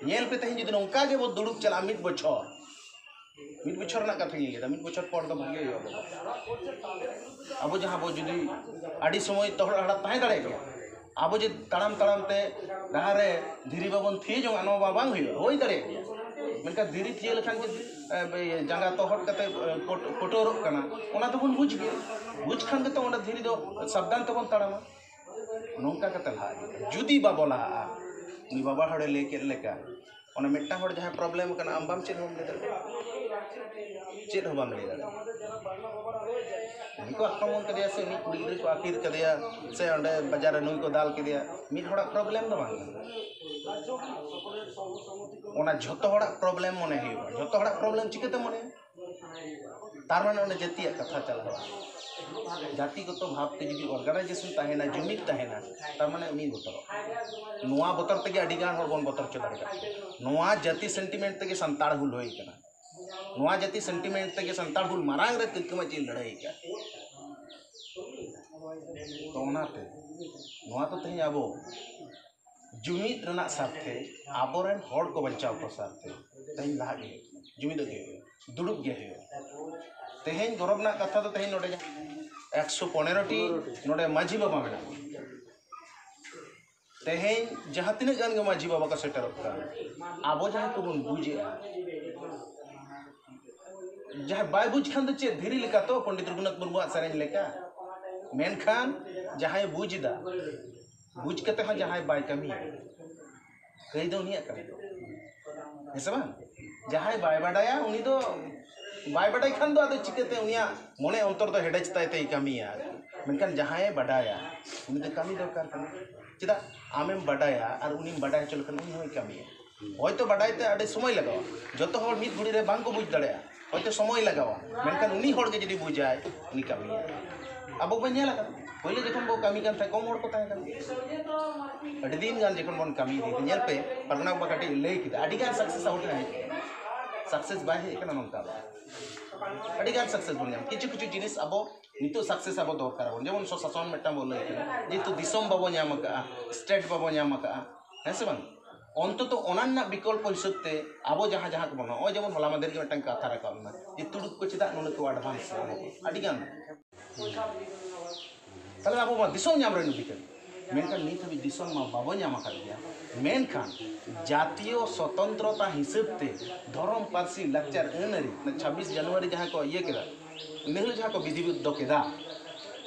ᱧᱮᱞ ᱯᱮ, ᱛᱮᱦᱮᱧ ᱡᱩᱫᱤ ᱱᱚᱝᱠᱟ ᱜᱮᱵᱚ ᱫᱩᱲᱩᱵ ᱪᱟᱞᱟᱜᱼᱟ ᱢᱤᱫ ᱵᱚᱪᱷᱚᱨ, ᱢᱤᱫ ᱵᱚᱪᱷᱚᱨ ᱨᱮᱱᱟᱜ ᱠᱟᱛᱷᱟᱧ ᱞᱟᱹᱭ ᱮᱫᱟ, ᱢᱤᱫ ᱵᱚᱪᱷᱚᱨ ᱯᱚᱨ ᱫᱚ ᱵᱷᱟᱜᱮ ᱦᱩᱭᱩᱜᱼᱟ᱾ ᱟᱵᱚ ᱡᱟᱦᱟᱸ ᱵᱚ ᱡᱩᱫᱤ ᱟᱹᱰᱤ ᱥᱚᱢᱚᱭ ᱛᱚᱦᱚᱲ ᱦᱟᱲᱟᱜ ᱛᱟᱦᱮᱸ ᱫᱟᱲᱮᱭᱟᱜ ᱜᱮᱭᱟ, ᱟᱵᱚ ᱡᱮ ᱛᱟᱲᱟᱢ ᱛᱟᱲᱟᱢ ᱛᱮ ᱰᱟᱦᱟᱨ ᱨᱮ ᱫᱷᱤᱨᱤ ᱵᱟᱵᱚᱱ ᱛᱷᱤᱭᱟᱹ ᱡᱚᱝᱟ, ᱱᱚᱣᱟ ᱢᱟ ᱵᱟᱝ ᱦᱩᱭᱩᱜᱼᱟ, ᱦᱩᱭ ᱫᱟᱲᱮᱭᱟᱜ ᱜᱮᱭᱟ, ᱢᱮᱱᱠᱷᱟᱱ ᱫᱷᱤᱨᱤ ᱛᱷᱤᱭᱟᱹ ᱞᱮᱠᱷᱟᱱ ᱡᱩᱫᱤ, ᱮ, ᱡᱟᱸᱜᱟ ᱛᱚᱦᱚᱫ ᱠᱟᱛᱮ, ᱮ, ᱯᱚᱴ-, ᱯᱚᱴᱚᱨᱚᱜ ᱠᱟᱱᱟ, ᱚᱱᱟ ᱫᱚᱵᱚᱱ ᱵᱩᱡᱽ ᱜᱮᱭᱟ᱾ ᱵᱩᱡᱽ ᱠᱷᱟᱱ ᱜᱮᱛᱚ ᱚᱸᱰᱮ ᱫᱷᱤᱨᱤ ᱫᱚ ᱥᱟᱵᱫᱷᱟᱱ ᱛᱮᱵᱚᱱ ᱛᱟᱲᱟᱢᱟ᱾ ᱱᱚᱝᱠᱟ ᱠᱟᱛᱮ ᱞᱟᱦᱟ ᱤᱫᱤ᱾ ᱡᱩᱫᱤ ᱵᱟᱵᱚ ᱞᱟᱦᱟᱜᱼᱟ, ᱩᱱᱤ ᱵᱟᱵᱟ ᱦᱚᱲᱮ ᱞᱟᱹᱭ ᱠᱮᱫ ᱞᱮᱠᱟ, ᱚᱱᱟ ᱢᱤᱫᱴᱟᱝ ᱦᱚᱲ ᱡᱟᱦᱟᱸᱭ ᱯᱨᱚᱵᱞᱮᱢ ᱠᱟᱱᱟ, ᱟᱢ ᱵᱟᱢ ᱪᱮᱫ ᱦᱚᱸ ᱵᱟᱢ ᱞᱟᱹᱭ ᱫᱟᱲᱮᱭᱟᱜᱼᱟ, ᱪᱮᱫ ᱦᱚᱸ ᱵᱟᱢ ᱞᱟᱹᱭ ᱫᱟᱲᱮᱭᱟᱜᱼᱟ᱾ ᱩᱱᱤ ᱠᱚ ᱟᱠᱨᱚᱢᱚᱱ ᱠᱮᱫᱮᱭᱟ ᱥᱮ ᱩᱱᱤ ᱠᱩᱲᱤ ᱜᱤᱫᱽᱨᱟᱹ ᱠᱚ ᱟᱹᱛᱠᱤᱨ ᱠᱮᱫᱮᱭᱟ ᱥᱮ ᱚᱸᱰᱮ ᱵᱟᱡᱟᱨ ᱨᱮ ᱱᱩᱭ ᱠᱚ ᱫᱟᱞ ᱠᱮᱫᱮᱭᱟ, ᱢᱤᱫ ᱦᱚᱲᱟᱜ ᱯᱨᱚᱵᱞᱮᱢ ᱫᱚ ᱵᱟᱝ ᱠᱟᱱᱟ᱾ ᱚᱱᱟ ᱡᱷᱚᱛᱚ ᱦᱚᱲᱟᱜ ᱯᱨᱚᱵᱞᱮᱢ ᱢᱚᱱᱮ ᱦᱩᱭᱩᱜᱼᱟ᱾ ᱡᱷᱚᱛᱚ ᱦᱚᱲᱟᱜ ᱯᱨᱚᱵᱞᱮᱢ ᱪᱤᱠᱟᱹᱛᱮ ᱢᱚᱱᱮ? ᱛᱟᱨ ᱢᱟᱱᱮ ᱚᱸᱰᱮ ᱡᱟᱹᱛᱤᱭᱟᱜ ᱠᱟᱛᱷᱟ ᱪᱟᱞᱟᱜᱼᱟ᱾ ᱡᱟᱹᱛᱤᱜᱚᱛᱚ ᱵᱷᱟᱵᱽᱛᱮ ᱡᱩᱫᱤ ᱚᱨᱜᱟᱱᱟᱭᱡᱮᱥᱚᱱ ᱛᱟᱦᱮᱱᱟ, ᱡᱩᱢᱤᱫ ᱛᱟᱦᱮᱱᱟ, ᱛᱟᱨ ᱢᱟᱱᱮ ᱩᱱᱤ ᱵᱚᱛᱚᱨᱚᱜᱼᱟ᱾ ᱱᱚᱣᱟ ᱵᱚᱛᱚᱨ ᱛᱮᱜᱮ ᱟᱹᱰᱤ ᱜᱟᱱ ᱦᱚᱲ ᱵᱚᱱ ᱵᱚᱛᱚᱨ ᱦᱚᱪᱚ ᱫᱟᱲᱮ ᱠᱟᱜ ᱠᱚᱣᱟ᱾ ᱱᱚᱣᱟ ᱡᱟᱹᱛᱤ ᱥᱮᱱᱴᱤᱢᱮᱱᱴ ᱛᱮᱜᱮ ᱥᱟᱱᱛᱟᱲ ᱦᱩᱞ ᱦᱩᱭ ᱠᱟᱱᱟ᱾ ᱱᱚᱣᱟ ᱡᱟᱹᱛᱤ ᱥᱮᱱᱴᱤᱢᱮᱱᱴ ᱛᱮᱜᱮ ᱥᱟᱱᱛᱟᱲ ᱦᱩᱞ ᱢᱟᱨᱟᱝ ᱨᱮ ᱛᱤᱞᱠᱟᱹ ᱢᱟᱹᱡᱷᱤ ᱞᱟᱹᱲᱦᱟᱹᱭ ᱟᱠᱟᱫ᱾ ᱛᱚ ᱚᱱᱟᱛᱮ ᱱᱚᱣᱟ ᱫᱚ ᱛᱮᱦᱮᱧ ᱟᱵᱚ ᱡᱩᱢᱤᱫ ᱨᱮᱱᱟᱜ ᱥᱟᱨᱛᱷᱮ, ᱟᱵᱚᱨᱮᱱ ᱦᱚᱲ ᱠᱚ ᱵᱟᱧᱪᱟᱣ ᱠᱚ ᱥᱟᱨᱛᱷᱮ ᱛᱮᱦᱮᱧ ᱞᱟᱦᱟᱜ ᱜᱮ ᱦᱩᱭᱩᱜ ᱛᱟᱵᱚᱱᱟ, ᱡᱩᱢᱤᱫᱚᱜ ᱜᱮ ᱦᱩᱭᱩᱜᱼᱟ, ᱫᱩᱲᱩᱵ ᱜᱮ ᱦᱩᱭᱩᱜᱼᱟ᱾ ᱛᱮᱦᱮᱧ ᱜᱚᱨᱚᱵᱽ ᱨᱮᱱᱟᱜ ᱠᱟᱛᱷᱟ ᱫᱚ ᱛᱮᱦᱮᱧ ᱱᱚᱰᱮ ᱡᱟᱦᱟᱸ ᱮᱠᱥᱚ ᱯᱚᱱᱮᱨᱚ ᱴᱤ ᱱᱚᱰᱮ ᱢᱟᱹᱡᱷᱤ ᱵᱟᱵᱟ ᱢᱮᱱᱟᱜ ᱠᱚᱣᱟ᱾ ᱛᱮᱦᱮᱧ ᱡᱟᱦᱟᱸ ᱛᱤᱱᱟᱹᱜ ᱜᱟᱱ ᱜᱮ ᱢᱟᱹᱡᱷᱤ ᱵᱟᱵᱟ ᱠᱚ ᱥᱮᱴᱮᱨᱚᱜ ᱠᱟᱱ, ᱟᱵᱚ ᱡᱟᱦᱟᱸᱭ ᱠᱚᱵᱚᱱ ᱵᱩᱡᱮᱜᱼᱟ, ᱡᱟᱦᱟᱸᱭ ᱵᱟᱭ ᱵᱩᱡᱽ ᱠᱷᱟᱱ ᱫᱚ ᱪᱮᱫ, ᱫᱷᱤᱨᱤ ᱞᱮᱠᱟ ᱛᱚ, ᱯᱚᱱᱰᱤᱛ ᱨᱚᱜᱷᱩᱱᱟᱛᱷ ᱢᱩᱨᱢᱩᱣᱟᱜ ᱥᱮᱨᱮᱧ ᱞᱮᱠᱟ᱾ ᱢᱮᱱᱠᱷᱟᱱ ᱡᱟᱦᱟᱸᱭ ᱵᱩᱡᱽ ᱮᱫᱟ, ᱵᱩᱡᱽ ᱠᱟᱛᱮ ᱦᱚᱸ ᱡᱟᱦᱟᱸᱭ ᱵᱟᱭ ᱠᱟᱹᱢᱤᱭᱟ, ᱠᱟᱹᱭ ᱫᱚ ᱩᱱᱤᱭᱟᱜ ᱠᱟᱹᱢᱤ ᱫᱚ, ᱦᱮᱸ ᱥᱮ ᱵᱟᱝ? ᱡᱟᱦᱟᱸᱭ ᱵᱟᱭ ᱵᱟᱰᱟᱭᱟ, ᱩᱱᱤ ᱫᱚ ᱵᱟᱭ ᱵᱟᱰᱟᱭ ᱠᱷᱟᱱ ᱫᱚ ᱟᱫᱚ ᱪᱤᱠᱟᱹᱛᱮ ᱩᱱᱤᱭᱟᱜ ᱢᱚᱱᱮ ᱚᱱᱛᱚᱨ ᱫᱚ ᱦᱮᱰᱮᱡ ᱛᱟᱭ ᱛᱮᱭ ᱠᱟᱹᱢᱤᱭᱟ? ᱢᱮᱱᱠᱷᱟᱱ ᱡᱟᱦᱟᱸᱭᱮ ᱵᱟᱰᱟᱭᱟ, ᱩᱱᱤ ᱫᱚ ᱠᱟᱹᱢᱤ ᱫᱚᱨᱠᱟᱨ ᱠᱟᱱᱟ᱾ ᱪᱮᱫᱟᱜ? ᱟᱢᱮᱢ ᱵᱟᱰᱟᱭᱟ ᱟᱨ ᱩᱱᱤᱢ ᱵᱟᱰᱟᱭ ᱦᱚᱪᱚ ᱞᱮᱠᱷᱟᱱ ᱩᱱᱤ ᱦᱚᱸᱭ ᱠᱟᱹᱢᱤᱭᱟ᱾ ᱦᱚᱭᱛᱚ ᱵᱟᱰᱟᱭ ᱛᱮ ᱟᱹᱰᱤ ᱥᱚᱢᱚᱭ ᱞᱟᱜᱟᱣᱟ, ᱡᱚᱛᱚ ᱦᱚᱲ ᱢᱤᱫ ᱜᱷᱩᱲᱤ ᱨᱮ ᱵᱟᱝ ᱠᱚ ᱵᱩᱡᱽ ᱫᱟᱲᱮᱭᱟᱜᱼᱟ, ᱦᱚᱭᱛᱚ ᱥᱚᱢᱚᱭ ᱞᱟᱜᱟᱣᱟ, ᱢᱮᱱᱠᱷᱟᱱ ᱩᱱᱤ ᱦᱚᱲ ᱜᱮ ᱡᱩᱫᱤ ᱵᱩᱡᱟᱭ, ᱩᱱᱤ ᱠᱟᱹᱢᱤᱭᱟ᱾ ᱟᱵᱚ ᱵᱚᱱ ᱧᱮᱞ ᱟᱠᱟᱫᱟ, ᱯᱳᱭᱞᱳ ᱡᱚᱠᱷᱚᱱ ᱵᱚ ᱠᱟᱹᱢᱤ ᱠᱟᱱ ᱛᱟᱦᱮᱸᱫ, ᱠᱚᱢ ᱦᱚᱲ ᱠᱚ ᱛᱟᱦᱮᱸ ᱠᱟᱱᱟ᱾ ᱟᱹᱰᱤ ᱫᱤᱱ ᱜᱟᱱ ᱡᱚᱠᱷᱚᱱ ᱵᱚᱱ ᱠᱟᱹᱢᱤ ᱤᱫᱤᱭᱮᱫᱟ, ᱧᱮᱞ ᱯᱮ, ᱯᱟᱨᱜᱟᱱᱟ ᱵᱟᱵᱟ ᱠᱟᱹᱴᱤᱡ ᱞᱟᱹᱭ ᱠᱮᱫᱟ, ᱟᱹᱰᱤ ᱜᱟᱱ ᱥᱟᱠᱥᱮᱥ ᱟᱵᱚ ᱴᱷᱮᱱ ᱦᱮᱡ ᱮᱱᱟ᱾ ᱥᱟᱠᱥᱮᱥ ᱵᱟᱭ ᱦᱮᱡ ᱟᱠᱟᱱᱟ ᱱᱚᱝᱠᱟ ᱫᱚ᱾ ᱟᱹᱰᱤ ᱜᱟᱱ ᱥᱟᱠᱥᱮᱥ ᱵᱚᱱ ᱧᱟᱢ, ᱠᱤᱪᱷᱩ ᱠᱤᱪᱷᱩ ᱡᱤᱱᱤᱥ ᱟᱵᱚ ᱱᱤᱛᱚᱜ ᱥᱟᱠᱥᱮᱥ ᱟᱵᱚ ᱫᱚᱨᱠᱟᱨ ᱟᱵᱚᱱ, ᱡᱮᱢᱚᱱ ᱥᱚᱥᱟᱥᱚᱱ ᱢᱤᱫᱴᱟᱝ ᱵᱚᱱ ᱞᱟᱹᱭ ᱠᱮᱫᱟ, ᱡᱮᱦᱮᱛᱩ ᱫᱤᱥᱚᱢ ᱵᱟᱵᱚ ᱧᱟᱢ ᱟᱠᱟᱫᱼᱟ, ᱥᱴᱮᱴ ᱵᱟᱵᱚ ᱧᱟᱢ ᱟᱠᱟᱫᱼᱟ, ᱦᱮᱸ ᱥᱮ ᱵᱟᱝ? ᱚᱱᱛᱚᱛᱚ ᱚᱱᱟ ᱨᱮᱱᱟᱜ ᱵᱤᱠᱚᱞᱯᱚ ᱦᱤᱥᱟᱹᱵ ᱛᱮ ᱟᱵᱚ ᱡᱟᱦᱟᱸ ᱡᱟᱦᱟᱸ ᱠᱚᱵᱚᱱ, ᱱᱚᱜᱼᱚᱭ ᱡᱮᱢᱚᱱ ᱦᱚᱞᱟ ᱢᱟᱫᱷᱮᱨ ᱜᱮ ᱢᱤᱫᱴᱟᱝ ᱠᱟᱛᱷᱟ ᱨᱟᱠᱟᱵ ᱮᱱᱟ ᱡᱮ ᱛᱩᱲᱩᱠ ᱠᱚ ᱪᱮᱫᱟᱜ ᱱᱩᱱᱟᱹᱜ ᱠᱚ ᱮᱰᱵᱷᱟᱱᱥ ᱮᱱᱟ, ᱟᱹᱰᱤ ᱜᱟᱱ᱾ ᱛᱟᱦᱞᱮ ᱟᱵᱚ ᱢᱟ ᱫᱤᱥᱚᱢ ᱧᱟᱢ ᱨᱮᱱ ᱚᱫᱷᱤᱠᱟᱨᱤ, ᱢᱮᱱᱠᱷᱟᱱ ᱱᱤᱛ ᱦᱟᱹᱵᱤᱡ ᱫᱤᱥᱚᱢ ᱢᱟ ᱵᱟᱵᱚ ᱧᱟᱢ ᱟᱠᱟᱫ ᱜᱮᱭᱟ᱾ ᱢᱮᱱᱠᱷᱟᱱ ᱡᱟᱛᱤᱭᱚ ᱥᱚᱛᱚᱱᱛᱨᱚᱛᱟ ᱦᱤᱥᱟᱹᱵ ᱛᱮ ᱫᱷᱚᱨᱚᱢ, ᱯᱟᱹᱨᱥᱤ, ᱞᱟᱠᱪᱟᱨ, ᱟᱹᱱ ᱟᱹᱨᱤ, ᱪᱷᱟᱵᱵᱤᱥ ᱡᱟᱱᱩᱣᱟᱨᱤ ᱡᱟᱦᱟᱸ ᱠᱚ ᱤᱭᱟᱹ ᱠᱮᱫᱟ, ᱤᱱᱟᱹ ᱦᱤᱞᱳᱜ ᱡᱟᱦᱟᱸ ᱠᱚ ᱵᱤᱫᱷᱤ ᱫᱚ ᱠᱮᱫᱟ,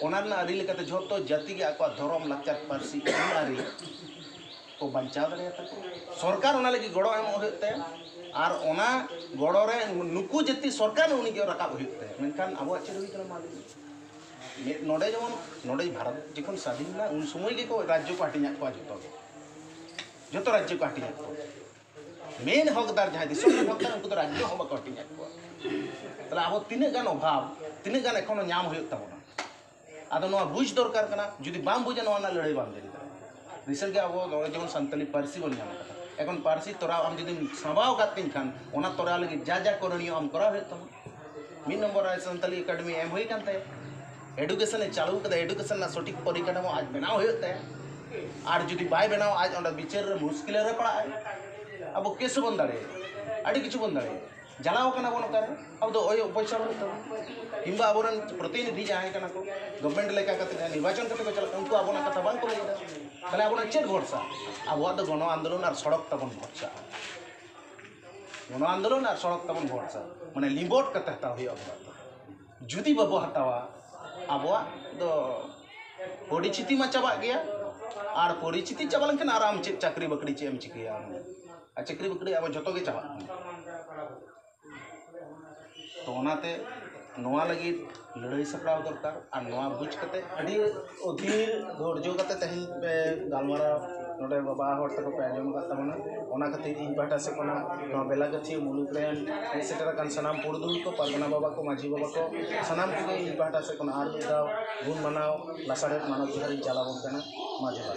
ᱚᱱᱟ ᱨᱮᱱᱟᱜ ᱟᱹᱨᱤ ᱞᱮᱠᱟᱛᱮ ᱡᱷᱚᱛᱚ ᱡᱟᱹᱛᱤ ᱜᱮ ᱟᱠᱚᱣᱟᱜ ᱫᱷᱚᱨᱚᱢ, ᱞᱟᱠᱪᱟᱨ, ᱯᱟᱹᱨᱥᱤ, ᱟᱹᱱ ᱟᱹᱨᱤ ᱠᱚ ᱵᱟᱧᱪᱟᱣ ᱫᱟᱲᱮᱭᱟᱛᱟ ᱠᱚᱣᱟ᱾ ᱥᱚᱨᱠᱟᱨ ᱚᱱᱟ ᱞᱟᱹᱜᱤᱫ ᱜᱚᱲᱚ ᱮᱢᱚᱜ ᱦᱩᱭᱩᱜ ᱛᱟᱭᱟ, ᱟᱨ ᱚᱱᱟ ᱜᱚᱲᱚ ᱨᱮ ᱱᱩᱠᱩ ᱡᱟᱹᱛᱤ ᱥᱚᱨᱠᱟᱨ ᱩᱱᱤ ᱜᱮ ᱨᱟᱠᱟᱵ ᱦᱩᱭᱩᱜ ᱛᱟᱭᱟ᱾ ᱢᱮᱱᱠᱷᱟᱱ ᱟᱵᱚᱣᱟᱜ ᱪᱮᱫ ᱦᱩᱭ ᱠᱟᱱᱟ, ᱢᱟ ᱞᱟᱹᱭ ᱢᱮ? ᱢᱤᱫ, ᱱᱚᱰᱮ ᱡᱮᱢᱚᱱ, ᱱᱚᱰᱮ ᱵᱷᱟᱨᱚᱛ ᱡᱚᱠᱷᱚᱱ ᱥᱟᱹᱫᱷᱤᱱ ᱮᱱᱟ, ᱩᱱ ᱥᱚᱢᱚᱭ ᱜᱮᱠᱚ ᱨᱟᱡᱽᱡᱚ ᱠᱚ ᱦᱟᱹᱴᱤᱧᱟᱫ ᱠᱚᱣᱟ, ᱡᱚᱛᱚ ᱜᱮ, ᱡᱚᱛᱚ ᱨᱟᱡᱽᱡᱚ ᱠᱚ ᱦᱟᱹᱴᱤᱧᱟᱫ ᱠᱚᱣᱟ᱾ ᱢᱮᱱ ᱦᱚᱠᱫᱟᱨ, ᱡᱟᱦᱟᱸᱭ ᱫᱤᱥᱚᱢ ᱨᱮᱱ ᱦᱚᱠᱫᱟᱨ, ᱩᱱᱠᱩ ᱫᱚ ᱨᱟᱡᱽᱡᱚ ᱦᱚᱸ ᱵᱟᱠᱚ ᱦᱟᱹᱴᱤᱧᱟᱫ ᱠᱚᱣᱟ᱾ ᱛᱟᱦᱞᱮ ᱟᱵᱚ ᱛᱤᱱᱟᱹᱜ ᱜᱟᱱ ᱚᱵᱷᱟᱵᱽ, ᱛᱤᱱᱟᱹᱜ ᱜᱟᱱ ᱮᱠᱷᱚᱱᱳ ᱧᱟᱢ ᱦᱩᱭᱩᱜ ᱛᱟᱵᱚᱱᱟ? ᱟᱫᱚ ᱱᱚᱣᱟ ᱵᱩᱡᱽ ᱫᱚᱨᱠᱟᱨ ᱠᱟᱱᱟ᱾ ᱡᱩᱫᱤ ᱵᱟᱢ ᱵᱩᱡᱟ, ᱱᱚᱣᱟ ᱨᱮᱱᱟᱜ ᱞᱟᱹᱲᱦᱟᱹᱭ ᱵᱟᱢ ᱡᱟᱹᱨᱤ ᱫᱟᱲᱮᱭᱟᱜᱼᱟ᱾ ᱨᱤᱥᱮᱱᱴ ᱜᱮ ᱟᱵᱚ ᱱᱚᱜᱼᱚᱭ ᱡᱮᱢᱚᱱ ᱥᱟᱱᱛᱟᱞᱤ ᱯᱟᱹᱨᱥᱤ ᱵᱚᱱ ᱧᱟᱢ ᱟᱠᱟᱫᱟ, ᱮᱠᱷᱚᱱ ᱯᱟᱹᱨᱥᱤ ᱛᱚᱨᱟᱣ ᱟᱢ ᱡᱩᱫᱤᱢ ᱥᱟᱢᱵᱟᱣ ᱟᱠᱟᱫ ᱛᱤᱧ ᱠᱷᱟᱱ, ᱚᱱᱟ ᱛᱚᱨᱟᱣ ᱞᱟᱹᱜᱤᱫ ᱡᱟ ᱡᱟ ᱠᱚᱨᱚᱱᱤᱭᱚ ᱟᱢ ᱠᱚᱨᱟᱣ ᱦᱩᱭᱩᱜ ᱛᱟᱢᱟ᱾ ᱢᱤᱫ ᱱᱚᱢᱵᱚᱨ ᱨᱮ ᱥᱟᱱᱛᱟᱞᱤ ᱮᱠᱟᱰᱮᱢᱤ ᱮᱢ ᱦᱩᱭ ᱠᱟᱱ ᱛᱟᱭᱟ, ᱮᱰᱩᱠᱮᱥᱚᱱ ᱮ ᱪᱟᱹᱞᱩ ᱠᱟᱫᱟ, ᱮᱰᱩᱠᱮᱥᱚᱱ ᱨᱮᱱᱟᱜ ᱥᱚᱴᱷᱤᱠ ᱯᱚᱨᱤᱠᱟᱴᱷᱟᱢᱳ ᱟᱡ ᱵᱮᱱᱟᱣ ᱦᱩᱭᱩᱜ ᱛᱟᱭᱟ᱾ ᱟᱨ ᱡᱩᱫᱤ ᱵᱟᱭ ᱵᱮᱱᱟᱣᱟ, ᱟᱡ ᱚᱸᱰᱮ ᱵᱤᱪᱟᱹᱨ ᱨᱮ ᱢᱩᱥᱠᱤᱞ ᱨᱮ ᱯᱟᱲᱟᱜᱼᱟᱭ᱾ ᱟᱵᱚ ᱠᱮᱥ ᱦᱚᱸᱵᱚᱱ ᱫᱟᱲᱮᱭᱟᱜᱼᱟ, ᱟᱹᱰᱤ ᱠᱤᱪᱷᱩ ᱵᱚᱱ ᱫᱟᱲᱮᱭᱟᱜᱼᱟ᱾ ᱡᱟᱞᱟᱣ ᱠᱟᱱᱟ ᱵᱚᱱ ᱚᱠᱟᱨᱮ? ᱟᱵᱚ ᱫᱚ ᱚᱭ ᱯᱚᱭᱥᱟ ᱵᱟᱹᱱᱩᱜ ᱛᱟᱵᱚᱱᱟ᱾ ᱠᱤᱝᱵᱟ ᱟᱵᱚᱨᱮᱱ ᱯᱨᱚᱛᱤᱱᱤᱫᱷᱤ ᱡᱟᱦᱟᱸᱭ ᱠᱟᱱᱟ ᱠᱚ, ᱜᱚᱵᱷᱢᱮᱱᱴ ᱞᱮᱠᱟ ᱠᱟᱛᱮ ᱡᱟᱦᱟᱸᱭ ᱱᱤᱨᱵᱟᱪᱚᱱ ᱠᱟᱛᱮ ᱠᱚ ᱪᱟᱞᱟᱜ ᱠᱟᱱᱟ, ᱩᱱᱠᱩ ᱟᱵᱚᱱᱟᱜ ᱠᱟᱛᱷᱟ ᱵᱟᱝ ᱠᱚ ᱞᱟᱹᱭ ᱮᱫᱟ᱾ ᱛᱟᱦᱞᱮ ᱟᱵᱚᱱᱟᱜ ᱪᱮᱫ ᱵᱷᱚᱨᱥᱟ? ᱟᱵᱚᱣᱟᱜ ᱫᱚ ᱜᱚᱱᱚ ᱟᱱᱫᱳᱞᱚᱱ ᱟᱨ ᱥᱚᱲᱚᱠ ᱛᱟᱵᱚᱱ ᱵᱷᱚᱨᱥᱟ᱾ ᱜᱚᱱᱚ ᱟᱱᱫᱳᱞᱚᱱ ᱟᱨ ᱥᱚᱲᱚᱠ ᱛᱟᱵᱚᱱ ᱵᱷᱚᱨᱥᱟ, ᱢᱟᱱᱮ ᱞᱤᱸᱵᱚᱴ ᱠᱟᱛᱮ ᱦᱟᱛᱟᱣ ᱦᱩᱭᱩᱜᱼᱟ ᱟᱵᱚᱣᱟᱜ ᱫᱚ᱾ ᱡᱩᱫᱤ ᱵᱟᱵᱚ ᱦᱟᱛᱟᱣᱟ, ᱟᱵᱚᱣᱟᱜ ᱫᱚ ᱯᱚᱨᱤᱪᱤᱛᱤ ᱢᱟ ᱪᱟᱵᱟᱜ ᱜᱮᱭᱟ, ᱟᱨ ᱯᱚᱨᱤᱪᱤᱛᱤ ᱪᱟᱵᱟ ᱞᱮᱱᱠᱷᱟᱱ ᱟᱨ ᱟᱢ ᱪᱮᱫ ᱪᱟᱹᱠᱨᱤ ᱵᱟᱹᱠᱨᱤ ᱪᱮᱫ ᱮᱢ ᱪᱤᱠᱟᱹᱭᱟ? ᱟᱢ ᱟᱨ ᱪᱟᱹᱠᱨᱤ ᱵᱟᱹᱠᱨᱤ ᱟᱵᱚ ᱡᱷᱚᱛᱚ ᱜᱮ ᱪᱟᱵᱟᱜ ᱠᱟᱱᱟ᱾ ᱛᱚ ᱚᱱᱟᱛᱮ ᱱᱚᱣᱟ ᱞᱟᱹᱜᱤᱫ ᱞᱟᱹᱲᱦᱟᱹᱭ ᱥᱟᱯᱲᱟᱣ ᱫᱚᱨᱠᱟᱨ᱾ ᱟᱨ ᱱᱚᱣᱟ ᱵᱩᱡᱽ ᱠᱟᱛᱮ ᱟᱹᱰᱤ ᱚᱫᱷᱤᱨ ᱫᱷᱳᱨᱡᱚ ᱠᱟᱛᱮ ᱛᱮᱦᱮᱧ ᱯᱮ ᱜᱟᱞᱢᱟᱨᱟᱣ ᱱᱚᱰᱮ ᱵᱟᱵᱟ ᱦᱚᱲ ᱛᱟᱠᱚ ᱯᱮ ᱟᱸᱡᱚᱢ ᱟᱠᱟᱫ ᱛᱟᱵᱚᱱᱟ᱾ ᱚᱱᱟ ᱠᱷᱟᱹᱛᱤᱨ ᱤᱧ ᱯᱟᱦᱴᱟ ᱥᱮᱫ ᱠᱷᱚᱱᱟᱜ ᱱᱚᱣᱟ ᱵᱮᱞᱟᱜᱟᱹᱛᱷᱤᱭᱟᱹ ᱢᱩᱞᱩᱠ ᱨᱮᱱ ᱦᱮᱡ ᱥᱮᱴᱮᱨ ᱟᱠᱟᱱ ᱥᱟᱱᱟᱢ ᱯᱩᱨᱩᱫᱷᱩᱞ ᱠᱚ, ᱯᱟᱨᱜᱟᱱᱟ ᱵᱟᱵᱟ ᱠᱚ, ᱢᱟᱹᱡᱷᱤ ᱵᱟᱵᱟ ᱠᱚ, ᱥᱟᱱᱟᱢ ᱠᱚᱜᱮ ᱤᱧ ᱯᱟᱦᱴᱟ ᱥᱮᱫ ᱠᱷᱚᱱᱟᱜ ᱟᱨ ᱢᱤᱫ ᱫᱷᱟᱣ ᱜᱩᱱ ᱢᱟᱱᱟᱣ ᱞᱟᱥᱟᱲᱦᱮᱫ ᱢᱟᱱᱚᱛ ᱡᱚᱦᱟᱨ ᱤᱧ ᱪᱟᱞ ᱟᱵᱚᱱ ᱠᱟᱱᱟ᱾ ᱢᱟ ᱡᱚᱦᱟᱨ᱾